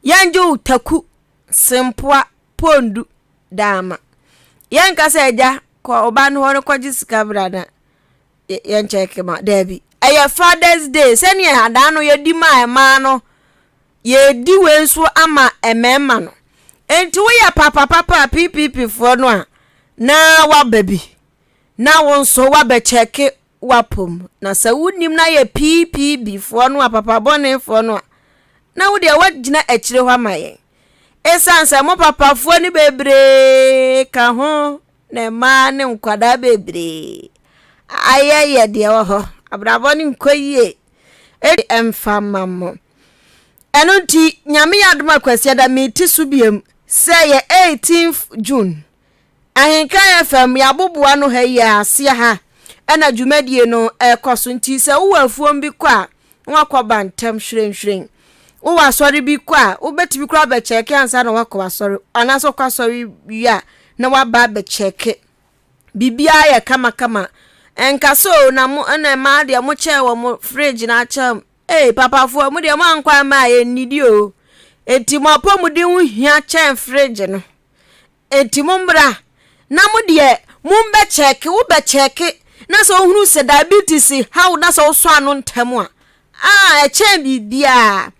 yɛngye wo taku, sempoa, pondu, daama. Yɛnka sɛ agya kɔ ɔba no hɔ no kɔgye sika bra na yɛnkyɛke ma, daabi. Ɛyɛ Father's Day sɛdeɛ adaa no yɛdi maa mmaa no Yɛredi wei nso ama mmarima no. Enti woyɛ papapapa a PPP foɔ no a na waba bi na wo nso wabɛkyɛke w'apom. Na sɛ wonim na yɛ PPB foɔ no a papa bɔne foɔ no a na wo deɛ woagyina akyire hɔ ama yɛn. Ɛsiane sɛ mo papafoɔ no bebree ka ho na mmaa ne nkwadaa bebree ayɛ yɛ deɛ wɔ hɔ. Abrabɔ no nkɔ yie. Enti ɛmfa mma mo. Ɛno nti, Nyame yɛ adom a Kwasiada mete so biam sɛ yɛ 18th June. Ahenkan FM yɛaboboa no ha yi a aseɛ ha ɛna dwumadie no ɛrekɔ so nti sɛ wowɔ afuom bi kɔ a na wakɔ ba ntɛm hwirenhwiren. Wowɔ asɔre bi kɔ a wobɛtumi koraa abɛkyɛke ansa na wakɔ asɔre anaasɛ wokɔ asɔre wie a na waba abɛkyɛke. Biribiara yɛ kamakama. Ɛnka sɛ o na mo ɛna mmaa deɛ mo kyɛɛ wɔ mo fridge na akyɛ ee papafoɔ mo deɛ mo ankɔ amma a yɛnnidi o. Enti mo apɔmuden ho hia kyɛn fridge no. Enti mo mmra na mo deɛ mo mbɛkyɛke wo bɛkyɛke na sɛ wohunu sɛ diabetes haw na sɛ wosɔ ano ntɛm a ah ɛkyɛn biribiara.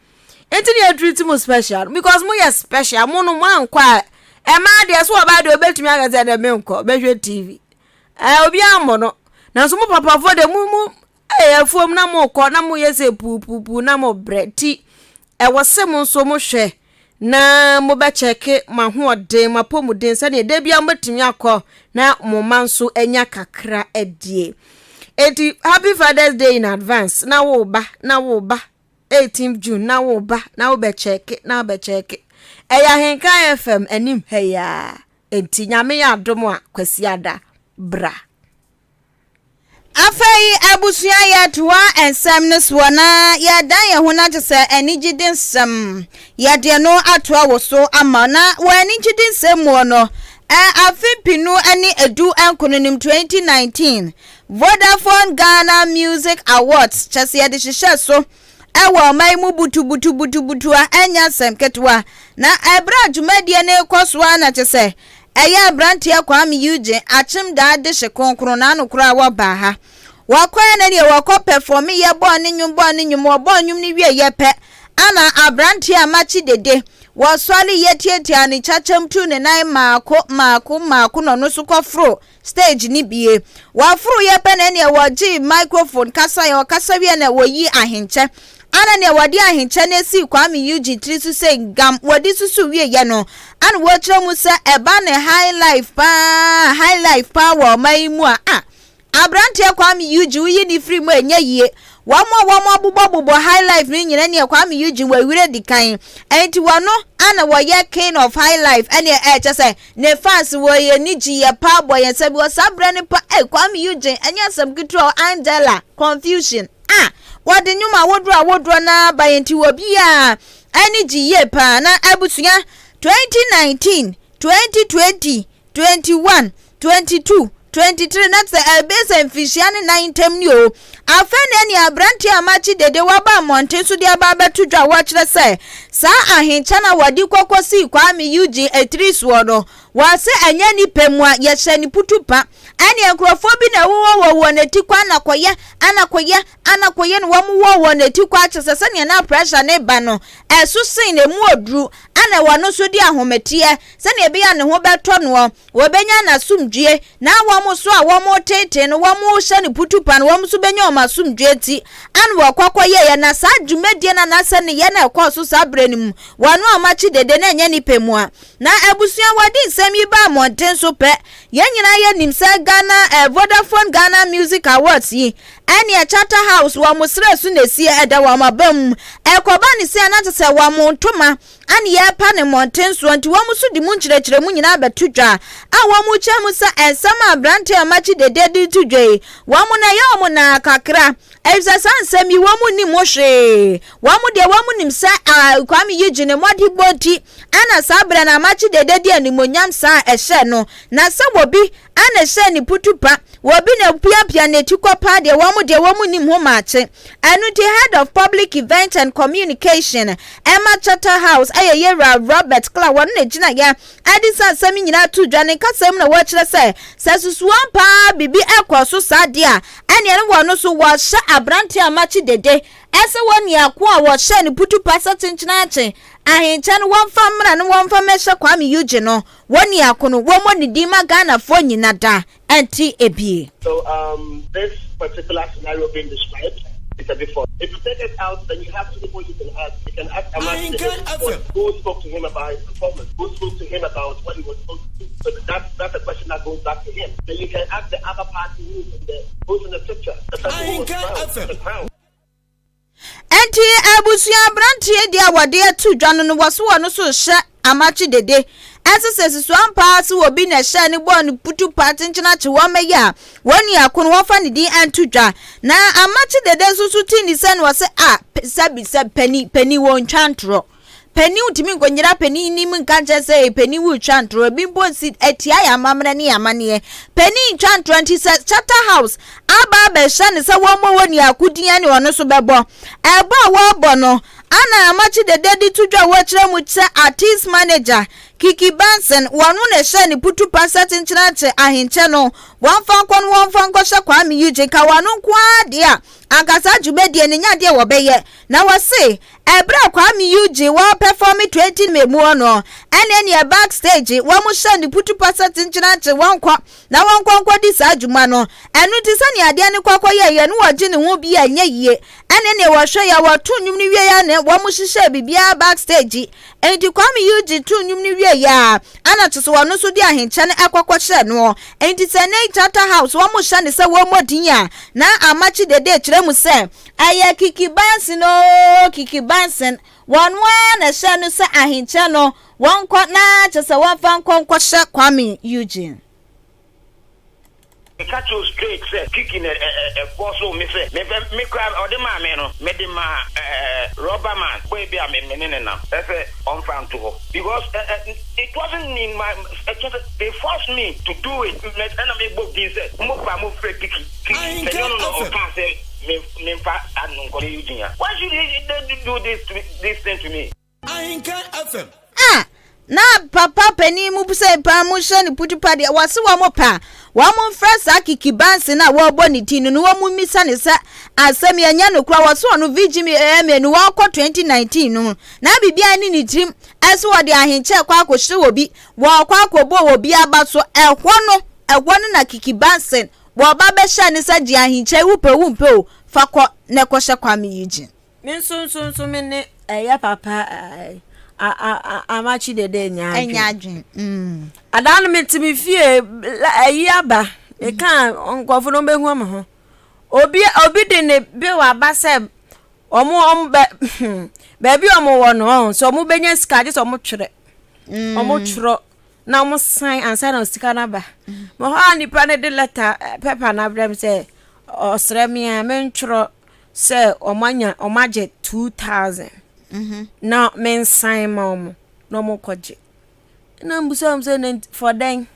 Enti na yɛ treat mo special no because mo yɛ special mo no mo ankɔ a ɛmaa deɛ so ɔbaa deɛ obetumi aka sɛ ɛdɛ menkɔ bɛhwɛ TV ɛɛ obi ammɔ no nanso mo papafoɔ deɛ mo mo ɛyɛ afuom na mo kɔ na mo yɛ sɛ puupuupuu na mo brɛ ti ɛwɔ sɛ mo nso mo hwɛ na mo bɛkyɛke mo ahoɔden mo apɔmuden sɛdeɛ da biara mo bɛtumi akɔ na mo mma nso anya kakra adie eti happy father's day in advance na wo ba na wo ba 18th June na wo ba na wo bɛ kyɛke na wo bɛ kyɛke ɛyɛ Ahenkan FM anim ha yi ara enti Nyame yɛ adom a Kwasiada bra. Afei abusua yɛtoa nsɛm no soɔ na yɛdan yɛn ho na kyɛ sɛ anigyede nsɛm yɛde ɛno atoa wo so ama na wɔ anigyede nsɛm muo no afe mpenu ne edu nkono nim 2019 Vodafone Ghana Music Awards kyɛ sɛ yɛde hyehyɛ so wɔ ɔman yi mu butubutubutubutu a ɛnyɛ asɛm ketewa. Na ɛberɛ a dwumadie no rekɔ so ara na kyɛ sɛ ɛyɛ aberanteɛ Kwame Eugene Akyem daa dehye kronkron n'ano koraa wɔbaa ha. Wɔkɔɛ no deɛ wɔkɔ pɛfɔme yɛ bɔɔ ne nnwom bɔɔ ne nnwom wɔbɔɔ nnwom no wieɛ pɛ ana aberanteɛ a makye dede wɔsɔre yɛ tiatia ne kyakyam tu ne nan maako maako maako na ɔno nso kɔforo Stage no bue. Wɔforoeɛ pɛ na ɛneɛ wɔgyee microphone kasaeɛ, ɔkasa wieɛ na wɔyii ahenkyɛ. Ana neɛ wɔde ahenkyɛ no sii Kwame Eugene tiri so sɛ ngam, wɔde susu wieɛ no, ana wɔkyerɛ mu sɛ ɛba ne high life paa, high life paa wɔ ɔman yi mu a, ah, aberanteɛ Kwame Eugene woyi ne firi mu a ɛnyɛ yie. Wɔn a wɔn abobɔbobɔ high life no nyina neɛ Kwame Eugene wawira di kan. Ɛnti wɔno ana wɔyɛ king of high life ɛneɛ ɛkyɛ sɛ ne fans wɔ yɛ ni gye yɛ paa bɔ yɛn nsa bi wɔ saa berɛ no pa ei Kwame Eugene ɛnyɛ asɛm ketewa o Angela confusion ah wɔde nnwom awodoɔ awodoɔ no ara ba yɛn nti obiara ani gye yie paa na abusua 2019 2020 21, 22, 23 na sɛ ɛbɛyɛ sɛ mfinhyia ne nan ntam ni o. Afei na ɛne aberanteɛ a makye dede waba mmɔnten so de aba abɛto dwa a wɔkyerɛ sɛ saa ahenkyɛ no a wɔde kɔkɔ sii Kwame Eugene etiri soɔ no, wɔse ɛnyɛ nipa mu a yɛhyɛ ne putu pa. Ɛneɛ nkurɔfoɔ bi na ɛwowɔ wɔ wɔn ati kɔ anakɔyɛ, anakɔyɛ, anakɔyɛ na wɔn wɔ wɔn ati kɔ akyɛ sɛ sɛdeɛ na pressure ne ba no ɛso sen na emu oduru ana wɔn nso de ahometeɛ sɛdeɛ ɛbɛyɛ a ne ho bɛtɔ noɔ, wɔbɛnya n'asomdwoeɛ, na wɔn nso a wɔreteetee no, wɔrehyɛ no putupa no, wɔn nso bɛnya wɔn asomdwoeɛ nti, ana wɔkɔ kɔyɛeɛ, na saa dwumadie no anaasɛ nneyɛɛ no a ɛkɔɔ so saa berɛ no mu, wɔn a wɔakye dede no ɛnyɛ ne pɛ mu a. Na abusua wɔde nsɛm yi baa mmɔnten so pɛ, yɛn nyinaa yɛnim sɛ Ghana eh, Vodafone Ghana Music Awards yi, ɛneɛ Charter House wɔn serɛ so na ɛsie, ɛda wɔn aba mu, ɛkɔba ne sei a na kyerɛ sɛ wɔn ntoma a ne yɛrepa no mmɔnten soɔ nti wɔn nso de mu nkyerɛkyerɛmu nyinaa bɛto dwa a wɔkyerɛ mu sɛ nsɛm a aberanteɛ a wɔakye dede de reto dwa yi wɔn no ɛyɛ wɔn naa kakra efisɛ saa nsɛm yi wɔn nnim ho hwee wɔn deɛ wɔn nim sɛ Kwame yi gye ne mmɔdebɔ nti ɛna saa berɛ no amakye dede de animonyam saa a ɛhyɛ no na sɛ wɔbi Ana ɛhyɛɛ ne putupa, wɔ bi na opiapia n'akyi kɔ paa deɛ wɔn deɛ wɔn nnim ho maakye. Ɛno nti Head of Public Events and Communication ɛma Charter House ɛyɛ Yewura Robert Clark wɔn na ɛgyinaeɛ ɛde saa nsɛm yi nyinaa too dwa. Ne nkasa mu na wɔkyerɛ sɛ sɛ susuan paa biribi ɛkɔ so saa deɛ a ɛneɛ no wɔn nso wɔhyɛ aberanteɛ a makye dede ɛsɛ wɔn niako a wɔhyɛɛ no putupa sɛ kyenkyenaakye ahenkyɛ no wɔmfa mmra no wɔmfa mmɛhyɛ Kwame Eugene no Wɔn ni akono, wɔmmɔ ne din ma Ghanafoɔ nyina da nte ebie. So um this particular scenario being described is a bit false. If you take it out then you have two people you can ask. You can ask Amakye Dede who spoke to him about his performance, who spoke to him about what he was supposed to do. So that's that's a question that goes back to him. Then you can ask the other party who's in the who's in the picture, the person who was crowned, the crown. Enti abusua aberanteɛ deɛ a wɔde ato dwa no no wɔso wɔn so rehyɛ amakye dede. Ɛnse sɛ susu ampa ara sɛ obi na ɛhyɛɛ ne bɔɔ no putu pa kyenkyen akye wɔn mɛyɛ a wɔn nua ko no wɔmfa ne din nto dwa. Na amakye dede nso so ti ne sɛ no wɔse a sɛbi sɛ panin panin wɔntwa ntorɔ. Panin ntumi nkɔnyina panin nim nka nkyerɛ sɛ ee panin woretwa ntorɔ ebi mpo nsi atia yɛn amammerɛ ne yɛn amanneɛ. Panin ntwa ntorɔ nti sɛ Charter House aba abɛhyɛ no sɛ wɔmmɔ wɔ niako din ɛne ɔno nso bɛbɔ. Ɛbɔ a wɔrebɔ no ana Amakye Dede de to dwa a wɔkyerɛ mu sɛ artist manager Kiki Banson wɔno na ɛhyɛɛ ne putupa sɛ kyenkyenankye ahenkyɛ no wɔmfa nkɔ no wɔmfa nkɔhyɛ Kwame Eugene ka wɔno nko ara deɛ a anka saa dwumadie no nyɛ adeɛ wɔbɛyɛ na wɔse Ɛberɛ a Kwame Eugene wɔ pɛfɔme 20 May mu hɔ no, ɛne neɛ back stage wɔn hyɛ no putupa sɛ kyenkyenankye wɔn kɔ na wɔn kɔ nkɔ di saa dwuma no. Ɛno nti sɛdeɛ adeɛ no kɔ kɔ yɛeɛ no wɔgye ne ho bi a ɛnyɛ yie. Ɛne neɛ wɔhwɛ yɛ wɔto nnwom no wieɛ a ne wɔn hyehyɛɛ biribiara back stage. Enti Kwame Eugene too nnwom no wieɛ a ɛna kyesɛ wɔn nso de ahenkyɛ no ɛkɔ kɔ hyɛɛ noɔ. Enti sɛ ɛnɛ yi Charter House wɔn hyɛ no sɛ wɔmmɔ din a na Amakye Dede kyerɛ mu sɛ Ɛyɛ Kiki Banson oo, Kiki Banson, wɔn ara na ɛhyɛɛ no sɛ ahenkyɛ no wɔnkɔ na kyerɛ sɛ wɔmfa nkɔ nkɔhyɛ Kwame Eugene. Meka kyerɛ wo straight sɛ Kiki na ɛfɔɔsoo me sɛ memfa, me koraa ɔde maa me no mede maa rubber man, boy bi a me ne no nam sɛ ɔmfa nto hɔ because it wasn't in my, kyerɛ sɛ they forced me to do it, ɛna mebɔ din sɛ mo ba mo frɛ Kiki, Kiki, sɛ nyɛ ɔno na ɔkaa sɛ. Me me nfa ano nkɔ Eugene a. Why should they, they do this to me, this thing to me? Ahenkan FM. A na papa panin mu sɛ paa mu hyɛ ne putupa deɛ wɔse wɔn pɛ a wɔn mfrɛ saa Kiki Bansi no a wɔrebɔ ne ti no na wɔn mmisa ne sɛ asɛm yɛ nyɛ no kora wɔse ɔno VGMA no wɔkɔ 2019 no na biribiara ne ne tirim ɛsɛ wɔde ahenkyɛ kɔ akɔhyɛ wɔ bi wɔkɔ akɔbɔ wɔ bi aba so ɛhɔ no ɛhɔ no na Kiki Bansi Wɔba bɛhyɛɛ no sɛ gye ahenkyɛ yi wopɛ wompɛ o fa kɔ na kɔhyɛ Kwame Eugene. Me nso nso nso me ne ɛyɛ papa Amakye Dede nyɛ adwene. Ɛnyɛ adwene. Mm. Adaa no mete me fie ayi aba meka nkurɔfo no bɛhu me ho. Obi obi de ne bill aba sɛ wɔn wɔn bɛ baabi a wɔwɔ no ɔn sɛ wɔbɛnya sika gye sɛ wɔtwerɛ. Wɔtwerɛ na wɔsan ansa na sika no aba. Mewɔ hɔ a nipa no de lɛta pɛpa no abrɛ me sɛ ɔsrɛ me a mentwerɛ sɛ wɔanya wɔagye 2000 na mensan ma wɔn na wɔkɔgye. Na mebisa wɔn sɛ na for dɛn?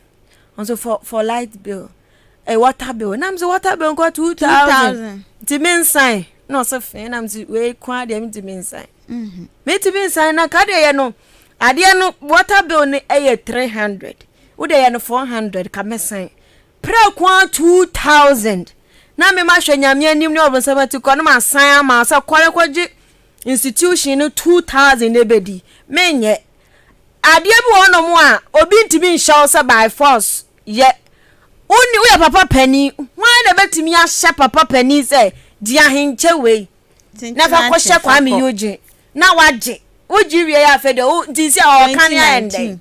Ɔse for for light bill, eh, water bill. Na mese water bill nkɔ 2000 nti mensan. Na ɔse fee na mese wei ko ara deɛ mentumi nsan. Mentumi nsan na ka deɛ yɛ no adeɛ no water bill no ɛyɛ 300 wo deɛ yɛ no 400 ka mɛsan. Prɛko ara 2000 na me mahwɛ Nyame anim ne ɔbonsam ati kɔ na masan ama sɛ kɔ na kɔgye institution no 2000 na ɛbɛdi. Menyɛ. Adeɛ bi wɔ hɔnom a obi ntumi nhyɛ wo sɛ by force yɛ. Wonni woyɛ papa panin, hwan na ɛbɛtumi ahyɛ papa panin sɛ gye ahenkyɛ wei na fa kɔhyɛ Kwame Eugene na wagye. Wogye wie a afei deɛ wo nti sɛ ɔɔka ne ayɛ ndɛn.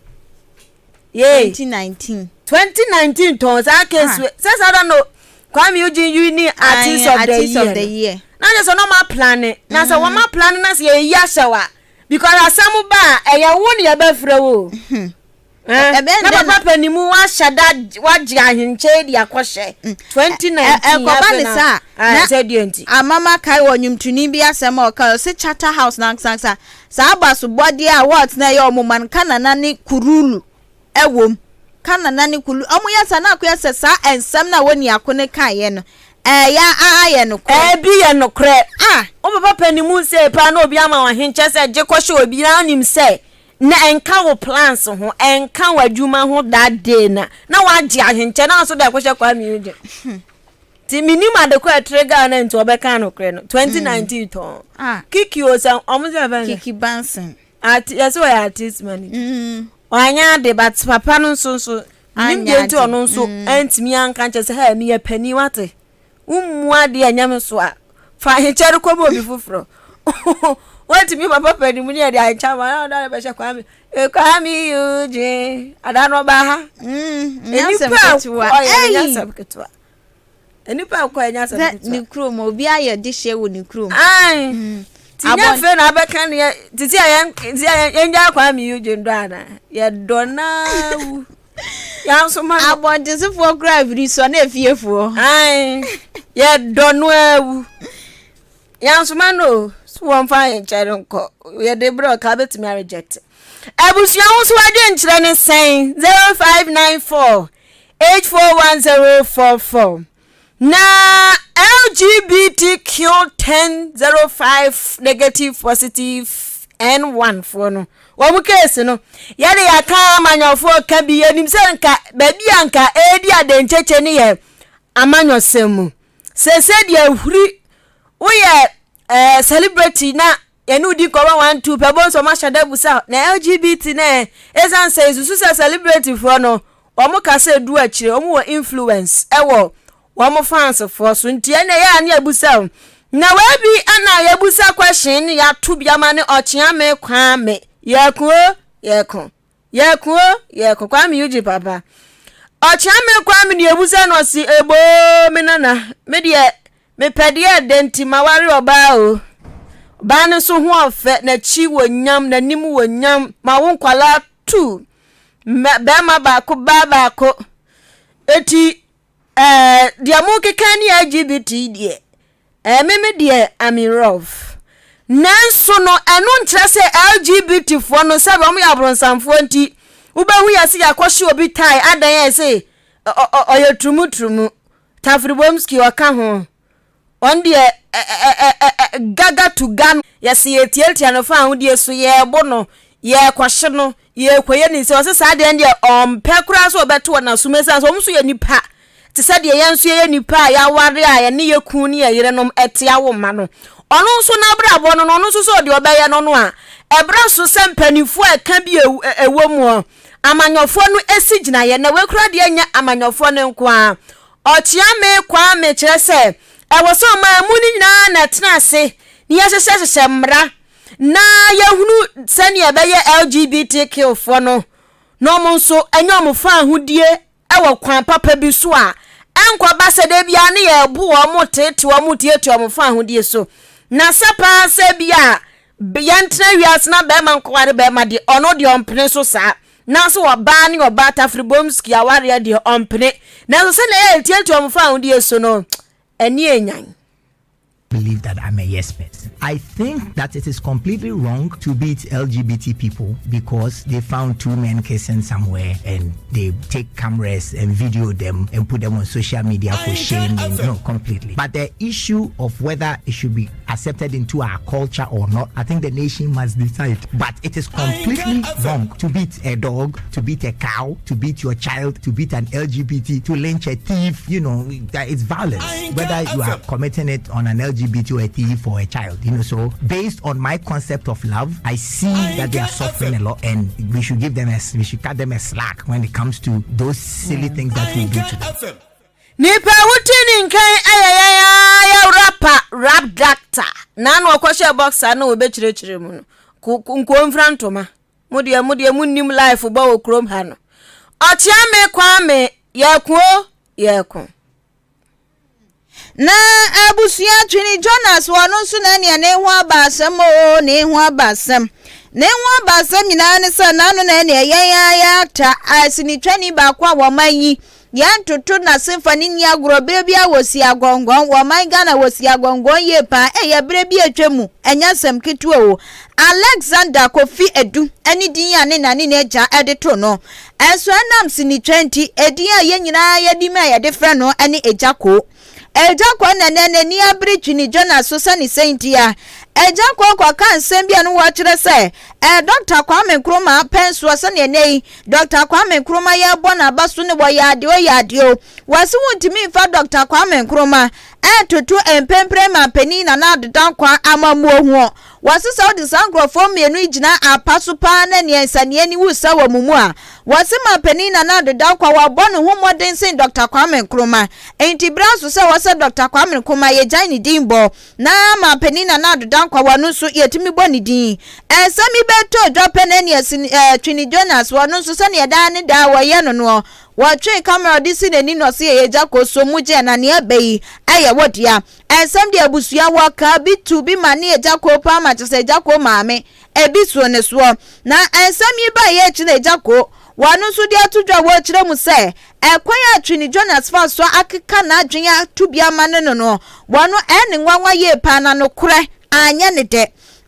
Yee. 2019. 2019 tɔn saa case ah. sɛ saa da no Kwame Eugene yi ni artist of the year. Of the year. Na kyerɛ sɛ na ɔma plane na sɛ wɔma plane na sɛ yɛyi ahyɛ wa because asɛm ba a ɛyɛ wo ne yɛbɛfrɛ wo. Hmm. Eh, na papa panimu wahyɛ da wagye ahenkyɛ de akɔhyɛ 2019 mm. ɛkɔba ne saa na sɛ nti amama kae wɔ nnwomtoni bi asɛm a ɔka ɔsɛ charter house na ankasa saa abasobɔdeɛ a wɔt na ɛyɛ ɔmo man kanana ne kurulu ɛwom kanana ne kulu ɔmo yɛ saa na akɔyɛ sɛ saa nsɛm na wɔni ako ne kaeɛ no ɛyɛ ayɛ nokorɛ. Ɛbi yɛ nokorɛ. Ah wo papa panimu sɛ paa na obi ama wo ahenkyɛ sɛ gye kɔhyɛ obi na wonim sɛ Na ɛnka wo plans ho, ɛnka w'adwuma ho that day na na wagye ahenkyɛ na nso dɛ kɔhyɛ Kwame Eugene. Nti menim ade kɔ ɛtere Ghana nti ɔbɛka nokorɛ no 2019 tɔn. Ah. Kiki o sɛ ɔmo sɛ ɛfɛn sɛ. Kiki Banson. Ati yɛsɛ ɔyɛ artist manager. Mm. Wanyɛ ade but papa no nso nso menim deɛ nti ɔno nso antumi anka nkyɛ sɛ hɛ meyɛ panin wate. Wommu adeɛ a ɛnyɛ me so a, fa ahenkyɛ no kɔma obi foforɔ. Woantumi papa panin mu ne yɛde ahenkyɛ ama na ɔda bɛhyɛ Kwame. Eh, Kwame Eugene, ada no ɔba ha. Nnipa a ɔyɛ nyɛ asɛm ketewa. Nnipa a kɔ ɛnyɛ asɛm ketewa. Ne kurom, obi ayɛ de hyɛ wɔ ne kurom. Ae. Mm. Ti nyɛ afei na abɛka ne yɛ titi a yɛn ti a yɛn gya Kwame Eugene dɔ ana yɛdɔ naa wu. Yɛansoma no. Abɔntensofoɔ koraa firi sɔ ne efiefoɔ. Ae, yɛdɔ no awu. Yɛansoma no o, so wɔmfa nkyɛre nkɔ. Yɛde berɛ ɔka bɛtumi areject. Abusua ho so adwenkyerɛ ne sɛn? 0594 841044. Na LGBTQ 1005 negative positive N1 foɔ no, wɔn case no, yɛde yɛaka amanyɔfoɔ ka bi, yɛnim sɛ nka baabi a nka ɛredi adenkyekye no yɛ amanyɔsɛm mu. Sese deɛ ahuri, woyɛ eh, celebrity na yɛne wo di nkɔmmɔ one two pɛ bɔ nso wɔn ahyɛ da busa na LGBT na ɛ ɛsan sɛ esusu sɛ celebrity foɔ no wɔn kasa edu akyire wɔn wɔ influence ɛwɔ wɔn fans foɔ so nti ɛna ɛyɛ a ne abusa o na wei bi ɛna yɛbusa question ne yɛato bi ama ne ɔkyeame kwame yɛko o yɛko Yɛko o, yɛko Kwame Eugene papa. Ɔkyea me Kwame deɛ ebusa no ɔsi eboo me nana me deɛ mepɛ deɛ ɛdɛ nti ma ware ɔbaa o. Ɔbaa no nso ho ɔfɛ n'akyi wɔ nyam n'anim wɔ nyam ma wo nkwalaa tu bɛrima baako baa baako eti ɛɛ deɛ mo keka ne LGBT deɛ Ɛɛ me me deɛ I'm in love. Nanso no ɛno nkyerɛ sɛ LGBT foɔ no sɛbi wɔn yɛ abronsamfoɔ nti wobɛhu yɛ sɛ yɛakɔhye obi tae adan a ɛsɛ ɔyɛ turumuturumu Tafiribomski ɔka ho wɔn deɛ gaga to ga no yɛse yɛtiatia no fa ahodie so yɛɛbo no yɛɛkɔhye no Yɛrekɔyɛ ne sɛ ɔse saa deɛ no deɛ ɔmpɛ koraa sɛ ɔbɛto wɔn asom ɛsiane sɛ wɔn nso yɛ nnipa te sɛ deɛ yɛn nso yɛyɛ nnipa a yɛaware a yɛne yɛ kun ne yɛ yerenom ɛte awo mma no. Ɔno nso n'abrabɔ no no ɔno nso sɛ ɔdeɛ ɔbɛyɛ no no a ɛbrɛ so sɛ mpanimfoɔ a ɛka bi ɛwɔ mu ɔ amanyɔfoɔ no ɛsi gyinaeɛ na wei koraa deɛ nyɛ amanyɔfoɔ no nko ara. Ɔkyeame Kwame kyerɛ sɛ ɛwɔ sɛ ɔman mu no nyinaa na ɛtena ase na yɛhyehyɛhyehyɛ mmara na yɛhunu sɛnea ɛbɛyɛ LGBTQ foɔ no na wɔn nso anya wɔn faahodie wɔ kwan papa bi so a, Ɛnkɔba sɛ da biara ne yɛrebo wɔn, tete wɔn, tiatia wɔn fa ahodie so. Na sɛ paa sɛ bi a yɛntena wiase na bɛrima nkɔware bɛrima deɛ, ɔno deɛ ɔmpene so saa. Nanso ɔbaa ne ɔbaa tafere-bomski awareɛ deɛ ɔmpene. Nanso sɛdeɛ ɛyɛ a yɛtiatia wɔn fa ahodie so no, ani ɛnyan. believe that I'm a yes person. I think that it is completely wrong to beat LGBT people because they found two men kissing somewhere and they take cameras and video them and put them on social media for shaming. No, completely. But the issue of whether it should be accepted into our culture or not, I think the nation must decide. But it is completely wrong to beat a dog, to beat a cow, to beat your child, to beat an LGBT, to lynch a thief. You know, that it's violence. Whether you are committing it on an LGBT or a thief or a child. You know, so based on my concept of love, I see that they are suffering a lot and we should give them a we should cut them a slack when it comes to those silly things that we do to them. Nipa a wote ne nkan yɛ yɛn ara yɛ rapper Rap Doctor. N'ano ɔkɔhyɛɛ boxer na wɔbɛkyerɛkyerɛ mu no, nkuo mfira ntoma. Mo deɛ mo deɛ monnim life bɔ wɔ kurom ha no. Ɔkyeame Kwame, yɛko o, yɛko. Na abusua twene Jonas ɔno nso na nea ne ho aba asɛm o ne ho aba asɛm ne ho aba asɛm nyinaa ne sɛ n'ano na nea yɛn ara yɛata asinitwani baako a wɔn ayi yɛntoto n'ase mfa ne nni agorɔ berɛ bi a wɔsi agɔngɔn wɔ ɔman Ghana wɔsi agɔngɔn yie paa ɛyɛ berɛ bi atwa mu ɛnyɛ asɛm ketewa o Alexander Kofi Adu ne din a ne na ne n'agya de to no Nso ɛnam sinitwa nti, edin a yɛn nyinaa yɛnim a yɛde frɛ no ne Agya Koo. Agya Koo na nnɛ n'ani abere Twene Jonas so sɛ ne sɛn ntia. Agya Koo kɔka nsɛm bi a no wɔkyerɛ sɛ ɛyɛ Dɔkta Kwame Nkrumah pɛn soɔ sɛdeɛ nnɛ yi Dɔkta Kwame Nkrumah yɛrebɔ n'aba so ne wɔyɛ adeɛ o yɛ adeɛ o. Wɔse wontumi mfa Dɔkta Kwame Nkrumah ntoto mpempren manpanin Nana Addo Dankwa amammuo ho. Wɔse sɛ wode saa nkurɔfoɔ mmienu yi gyina apa so paa na nea nsania ni wusa wɔ mo mu a, wɔse Manpanin Nana Addo Dankwa wabɔ ne ho mmɔden sen Dɔkta Kwame Nkrumah. Enti berɛ aso sɛ wɔsɛ Dɔkta Kwame Nkrumah yɛgyae ne din bɔ na Manpanin Nana Addo Dankwa wɔno nso yɛtumi bɔ ne din. Nsɛm yi bɛtɔ dwa pɛ na nea Sini eh, Twene Jonas wɔno nso sɛdeɛ daa ne daa wɔyɛ no noɔ, wɔtwee camera ɔde si n'anim na ɔse yɛyɛ gya kɔ so mu gyeɛ na nea ɛba yi ɛyɛ wo dea. Nsɛm deɛ abusua wɔ ka bi to bi ma ne agya koo paa ma kyesɛ agya koo maame ebi suo ne soɔ. Na nsɛm yi baeɛ akyi na agya koo wɔno nso de ato dwa wɔ kyerɛ mu sɛ ɛkwan a Twene Jonas fa so akeka n'adwene ato bi ama ne no no wɔno ɛne nwanwa yie paa na nokorɛ anyɛ ne dɛ.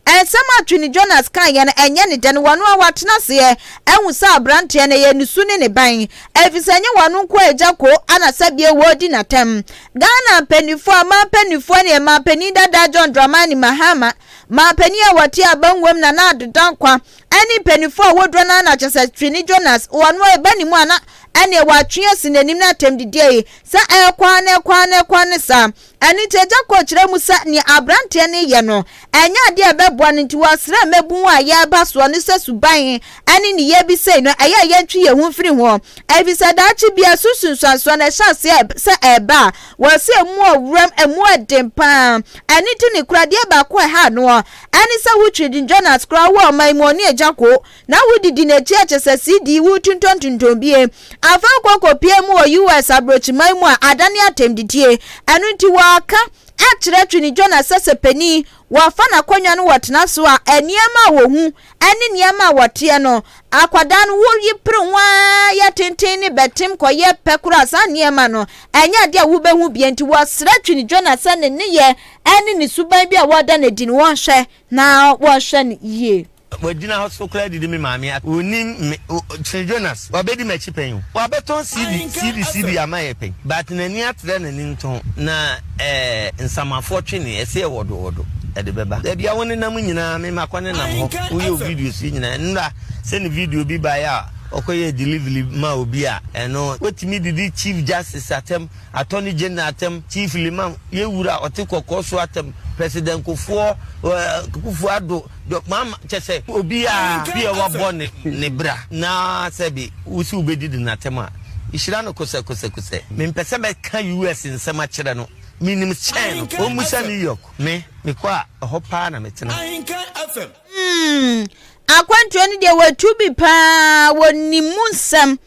Nsɛm a Twene Jonas kaeɛ no ɛnyɛ ne dɛ no wɔno a watena aseɛ ahu sɛ abranteɛ no ɛyɛ ne su ne ne ban efisɛ ɛnyɛ wɔno nko a Agya Koo ana sɛbie wɔredi n'atɛm. Ghana mpaninfoɔ, aman mpaninfoɔ ne manpanin dada John Dramani Mahama, manpanin a wɔte abanguam Nana Addo Dankwa ɛne mpaninfoɔ a wɔdura no ara na kyɛsɛ Twene Jonas wɔno a ɛba ne mu a na ɛneɛ watwe asi n'anim na atɛmdidie yi sɛ ɛrekɔ ara na ɛkɔ ara na ɛkɔ ara ne saa. Ɛno nti, Agya Koo kyerɛɛ mu sɛ nea aberanteɛ no reyɛ no, ɛnyɛ adeɛ a ɛbɛboa no nti wɔsrɛɛ mmabun a yɛreba soɔ no sɛ suban ne nneyɛɛ bi sei no, ɛyɛ a yɛntwe yɛn ho mfiri ho, ɛfiri sɛ daakye biara so nsunsuansoɔ no ɛhyɛ aseɛ sɛ ɛreba a, wɔse ɛmu ɔwuram, ɛmu ɛden pa ara. Ɛno nti ne kora adeɛ baako a ɛha noɔ ɛne sɛ wotwe din Jonas koraa wɔ ɔman mu ɔne Agya Koo na wodidi n'akyi a kyerɛ sɛ CD wotontɔntontɔn bie. Afei wokɔ kɔpie mu wɔ US abrokyiman mu a adane atɛmdidie. Ɛno nti wɔaka akyerɛ Twene Jonas sɛ sɛ panin wɔfa n'akonnwa no wɔtena so a nneɛma a wɔhu ne nneɛma a wɔteɛ no akwadaa no woyi pere ho ara yɛ tenten ne bɛtem kɔyɛ pɛ koraa saa nneɛma no ɛnyɛ adeɛ a wobɛhu bie nti wɔsrɛ Twene Jonas sɛ ne nneyɛɛ ne ne suban bi a wɔda no adi no wɔnhwɛ na wɔnhwɛ no yie. Wagyina hɔ so koraa didi me maame at. Onim me o Kyene Jonas wabɛdi m'akyi pɛn o. Wabɛtɔn CD CD CD ama yɛ pɛn. But n'ani atrɛ n'ani ntɔn na eh nsamafoɔ twe ne ɛsɛ yɛ wɔdo wɔdo ɛde bɛba. Baabi a wo nenam nyinaa me makɔ nenam hɔ woyɛ wo videos yi nyinaa nnora sɛ ne video bi baeɛ a ɔkɔyɛɛ delivery maa obi a ɛno watumi didi Chief Justice atɛm Attorney General atɛm, Chief Limam, yɛ wura a ɔte kɔkɔɔ so atɛm, President Kufuor, Kufuor Addo, Mahama, kyɛ sɛ obiara bi a wabɔ ne ne bra na sɛbi wosi wobɛdidi n'atɛm a, hyira no kosɛkosɛkosɛ. Mempɛ sɛ mɛka US nsɛm akyerɛ no, menim kyɛn no. Ɔmmisa New York, me, mekɔ a, ɛhɔ paa na metena. Hmm, akwantuo no deɛ watu bi paa, wɔnim mu nsɛm.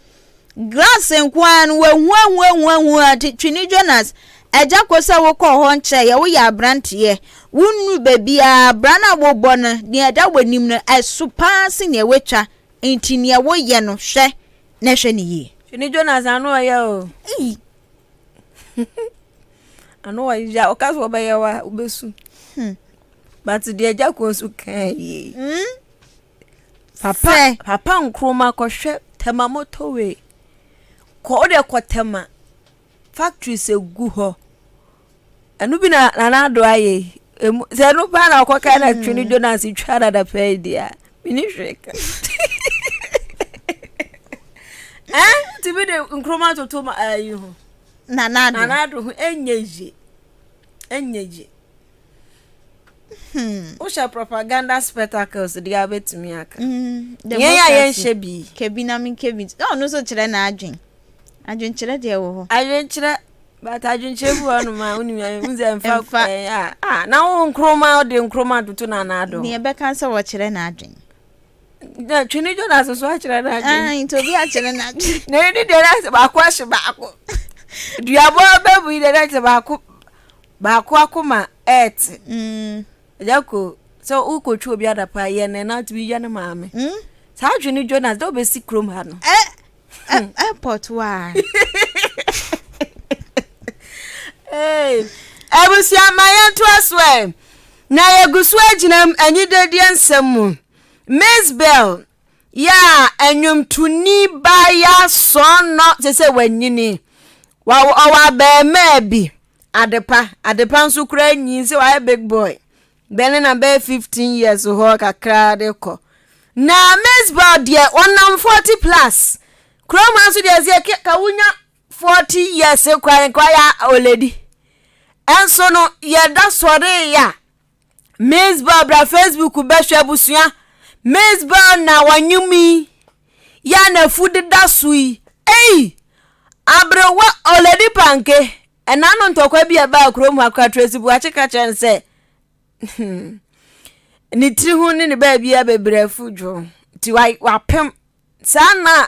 Glass nko ara no wahuahuahuahua nti Twene Jonas, agya ko sɛ wokɔɔ hɔ nkyɛeɛ, woyɛ aberanteɛ, wonnuru baabiara, bra no a wobɔ no, deɛ ɛda w'anim no, ɛso paa sen deɛ woatwa, nti deɛ woyɛ no, hwɛ na hwɛ no yie. Twene Jonas ano ɔyɛ o. Ei. Ano ɔyɛ a, ɔka sɛ ɔbɛyɛ wo a, wobɛsu. Hmm. But deɛ agya ko nso kaa yie. Hmm? Papa, Sɛ. Papa Nkrumah kɔhwɛ Tema motorway. Kɔ wo deɛ kɔ Tema. Factories egu hɔ. Ɛno bi na Nana Addo ayɛ yi. Emu sɛ ɛno paa na ɔkɔka na Twene Jonas twa dada pɛɛ yi deɛ a, menni hwee ka. Eh, tumi de Nkrumah toto ma ayi ho. Nana Addo. Nana Addo ho ɛnyɛ yie. Ɛnyɛ yie. Hmm. Wohyɛ propaganda spectacles deɛ a wobɛtumi aka. Mm, Yɛn a yɛnhyɛ bi. Kebi na menka bi. Na ɔno nso kyerɛ n'adwen. Adwenkyerɛ deɛ wɔ hɔ. Adwenkyerɛ but adwenkyerɛ bi wɔ hɔnom a wonim wohu sɛ mfa ɛɛ a ah na wo nkroma wode nkroma toto no anaa do. Deɛ ɛbɛka sɛ wɔkyerɛ n'adwen. Na Twene Jonas nso akyerɛ n'adwen. Ah, nti obi akyerɛ n'adwen. Na ɛni deɛ na sɛ baako ahye baako. Duabɔ bɛbu yi deɛ na sɛ baako Baako akoma ɛɛte. Agya ko sɛ wokɔtwa obi adapa yɛ no na wotumi yɛ no maame. Saa adwene Jonas dɛ wobɛsi kurom ha no. Airport wa. Abusua ma yɛntoa so ɛ. Na yɛgu so agyina anyidedeɛ nsɛm mu. Miss Bell yɛ a nnwomtoni baa yɛ asɔnnɔ sɛ sɛ wanyini. Ɔwɔ abarimaa bi Adepa, Adepa nso koraa nyin sɛ wayɛ big boy. Bɛ ne na bɛyɛ 15 years hɔ kakra de kɔ. Na Mezbel deɛ ɔnam 40 plus. Kurom ha nso deɛ sɛ ka wonya 40 years koraa nka wayɛ oledi. Ɛnso no yɛda sɔre ya. Mezbel bra Facebook bɛhwɛ abusua. Mezbel na wanyim yi. Yɛ a n'afu deda so yi. Ei! Aberewa Oledi Panke, ɛna no ntɔkwa bi a ɛbaa kurom ha koraa Tracy Boakye ka kyerɛ no sɛ hmm, ne tiri ho ne ne baabi a bebree afu dwo nti wapem saa na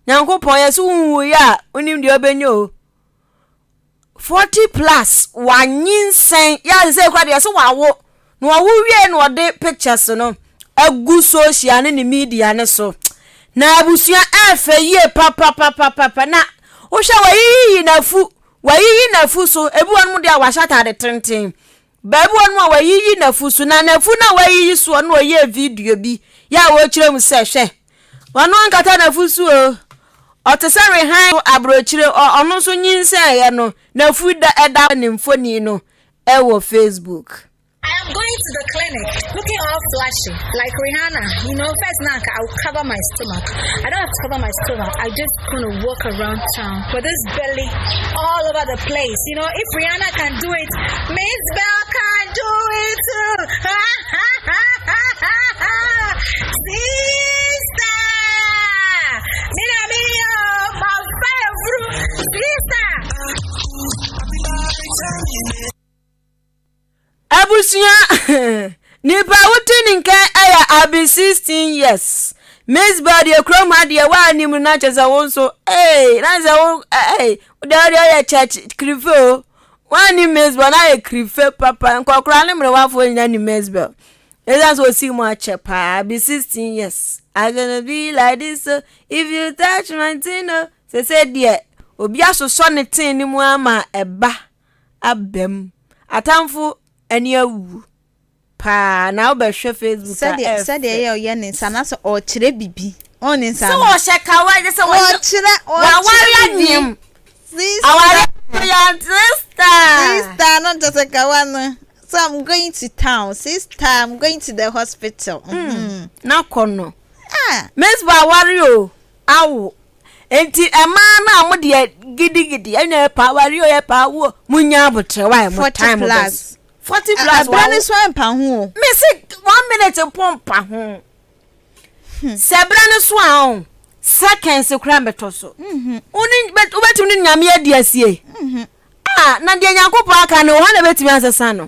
Nyankopɔn yɛ so wonwuiɛ a wonim deɛ ɔbɛnya o. 40 plus wanyinsɛn yɛ ase sɛ kura deɛ so wawo na wawo wie na ɔde pictures no agu social ne ne media ne so na abusua ɛfɛ yie papapapapa na wohwɛ wayiyi n'afu wayiyi n'afu so ebi wɔn mu deɛ wahyɛ ataade tenten Baabi wɔ nom a wɔayiyi n'afu so, na n'afu no a wɔayiyi soɔ no ɔyɛɛ video bi yɛ a wɔrekyerɛ mu sɛ, hwɛ, ɔno ankata n'afu so o, ɔte sɛ Rehan aburokyire, ɔno nso nyinsɛneeɛ no, n'afu da ɛda ne mfoni no wɔ Facebook. I am going to the clinic looking all flashy like Rihanna. You know, first now I will cover my stomach. I don't have to cover my stomach. I just gonna walk around town with this belly all over the place. You know, if Rihanna can do it, Miss Bell can do it too. Sister! Mina mio, my sister! Abusua nipa a wote ne nka yɛ abi 16 years. Miss Bell deɛ kurom ha deɛ woanim no na kyerɛ sɛ wo nso ee na sɛ wo ee deɛ wodeɛ woyɛ church kirife o woanim Miss Bell na ayɛ kirife papa nkɔkora ne mmerewafoɔ nyinaa nim Miss Bell ɛsiane sɛ ɔsii mu akyɛ paa abi 16 years I gonna be like this so if you touch my thing o sɛ sɛ deɛ obi asosɔ ne ten no mu ama ɛba aba mu. Atamfo ani awu paa na wobɛhwɛ Facebook a Sɛdeɛ ɛyɛ sɛdeɛ fɛ. ɛyɛ ɔyɛ ne nsa na sɛ ɔrekyerɛ bibi ɔn ne nsa Sɛ no. ɔhyɛ kawa gye sɛ wɔyɛ Ɔkyerɛ ɔkyerɛ waware bibi. anyem. Sister Aware yɛ sister. sister no kyerɛ sɛ kawa no. So I'm going to town sister I'm going to the hospital. Mm. Na kɔ no. Ah. Miss ba aware o awo. Enti ɛmaa no a mo deɛ gidigidi ɛna ɛpa awari o ɛpa awo mo nya abotrɛ wa mo 40 time bɛ plus. 40 plus Ɛbrɛ ne so ɛmpa ho o. Me se one minute mpo mpa ho. Sɛ ɛbrɛ ne so a ɔn seconds koraa mbɛtɔ so. Wone wobɛtumi ne nyame adi asie. Ah na deɛ Nyankopɔn aka no hɔ na bɛtumi asesa no.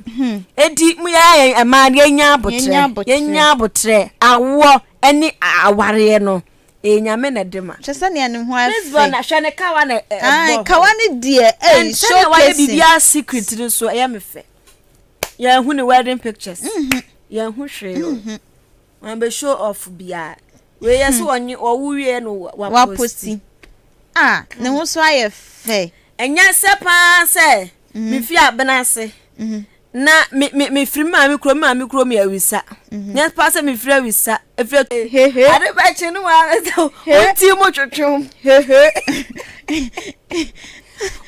Enti mo yɛ yɛn ɛmaa no yɛnya abotrɛ yɛnya abotrɛ awoɔ ɛne awareɛ no. Ɛyɛ Nyame na ɛde ma. Hwɛ sɛnea ne ho ayɛ Miss fɛ. Bona, hwɛ ne kawa na ɛbɔ. Ae, kawa no deɛ, ɛy, And sɛnea wayɛ showcasing. biribiara secret no so, ɛyɛ me fɛ. Yɛnhu ne wedding pictures. Mhm. Yɛnhu hwee o. Wɔn bɛ show off biara. Wei yɛ so wɔnye wɔwo wie no waposti. Waposti. Ah, ne ho so ayɛ fɛ. Ɛnyɛ sɛ paa sɛ mefi abena ase na me me mefiri me maame kurom, me maame kurom yɛ awisa. Nyɛ paa sɛ mefiri awisa, efiri ade bɛkye no wa wo ti mu twetwe.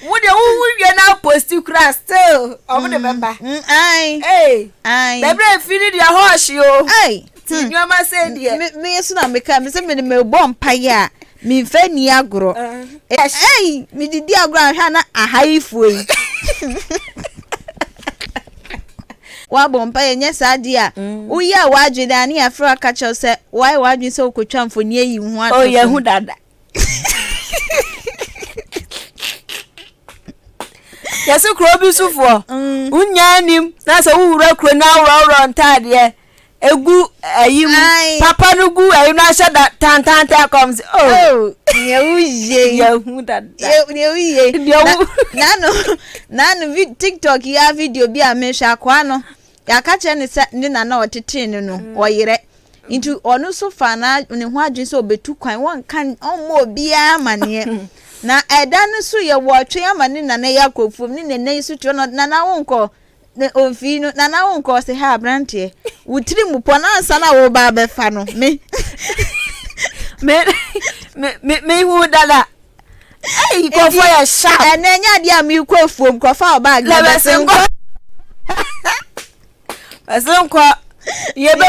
Wo deɛ wo wo wie na posti kura still ɔmo de bɛba. Ai. Ai. Baabi a efi ne deɛ hɔ ɔhye o. Ai. Ti nneɛma sɛ deɛ. Me me nso na meka me sɛ me de mebɔ mpaeɛ a memfa nni agorɔ. Ei mede di agorɔ a hwɛ a na ahayifoɔ yi. Woabɔ mpaeɛ nyɛ saa deɛ a woyɛ w'adwene a ne yɛafrɛ wo aka kyerɛ wo sɛ woayɛ w'adwene sɛ wokɔtwa mfoni ayi wo ho ato Oh so. yɛhu dada. Yɛse kuro bi sofoɔ wonya anim na sɛ wowura kuro no aworɔworɔ ntaadeɛ egu ayi mu papa no gu ayi no ahyɛ da tantantan kɔm sɛ oh, oh nea woyie yɛhu dada nea woyie nano nano tiktok yi a video bi a mehwɛ akoa no yɛaka kyerɛ ne sɛ ne nana ɔtetee no no mm. ɔyerɛ nti ɔno nso fa na ne ho adwene sɛ ɔbɛtu kwan wɔnka ɔmmɔ obiara amaneɛ na ɛda no so yɛ wɔtwe ama ne nana yi akɔ fuom ne nana yi so tuo no nana wonkɔ Ne omfii no, Nana wo nkɔ ɔse ha abranteɛ, wo tiri mu pɔ no ansa na wo ba abɛfa no, me. Me, me, me, me hu dada. Hey, nkurɔfoɔ yɛ sharp. Ɛnɛ ɛnyɛ adeɛ a mekɔ afuom kɔfa wo bag na bɛse nkɔ. Bɛse nkɔ. Yɛbɛ.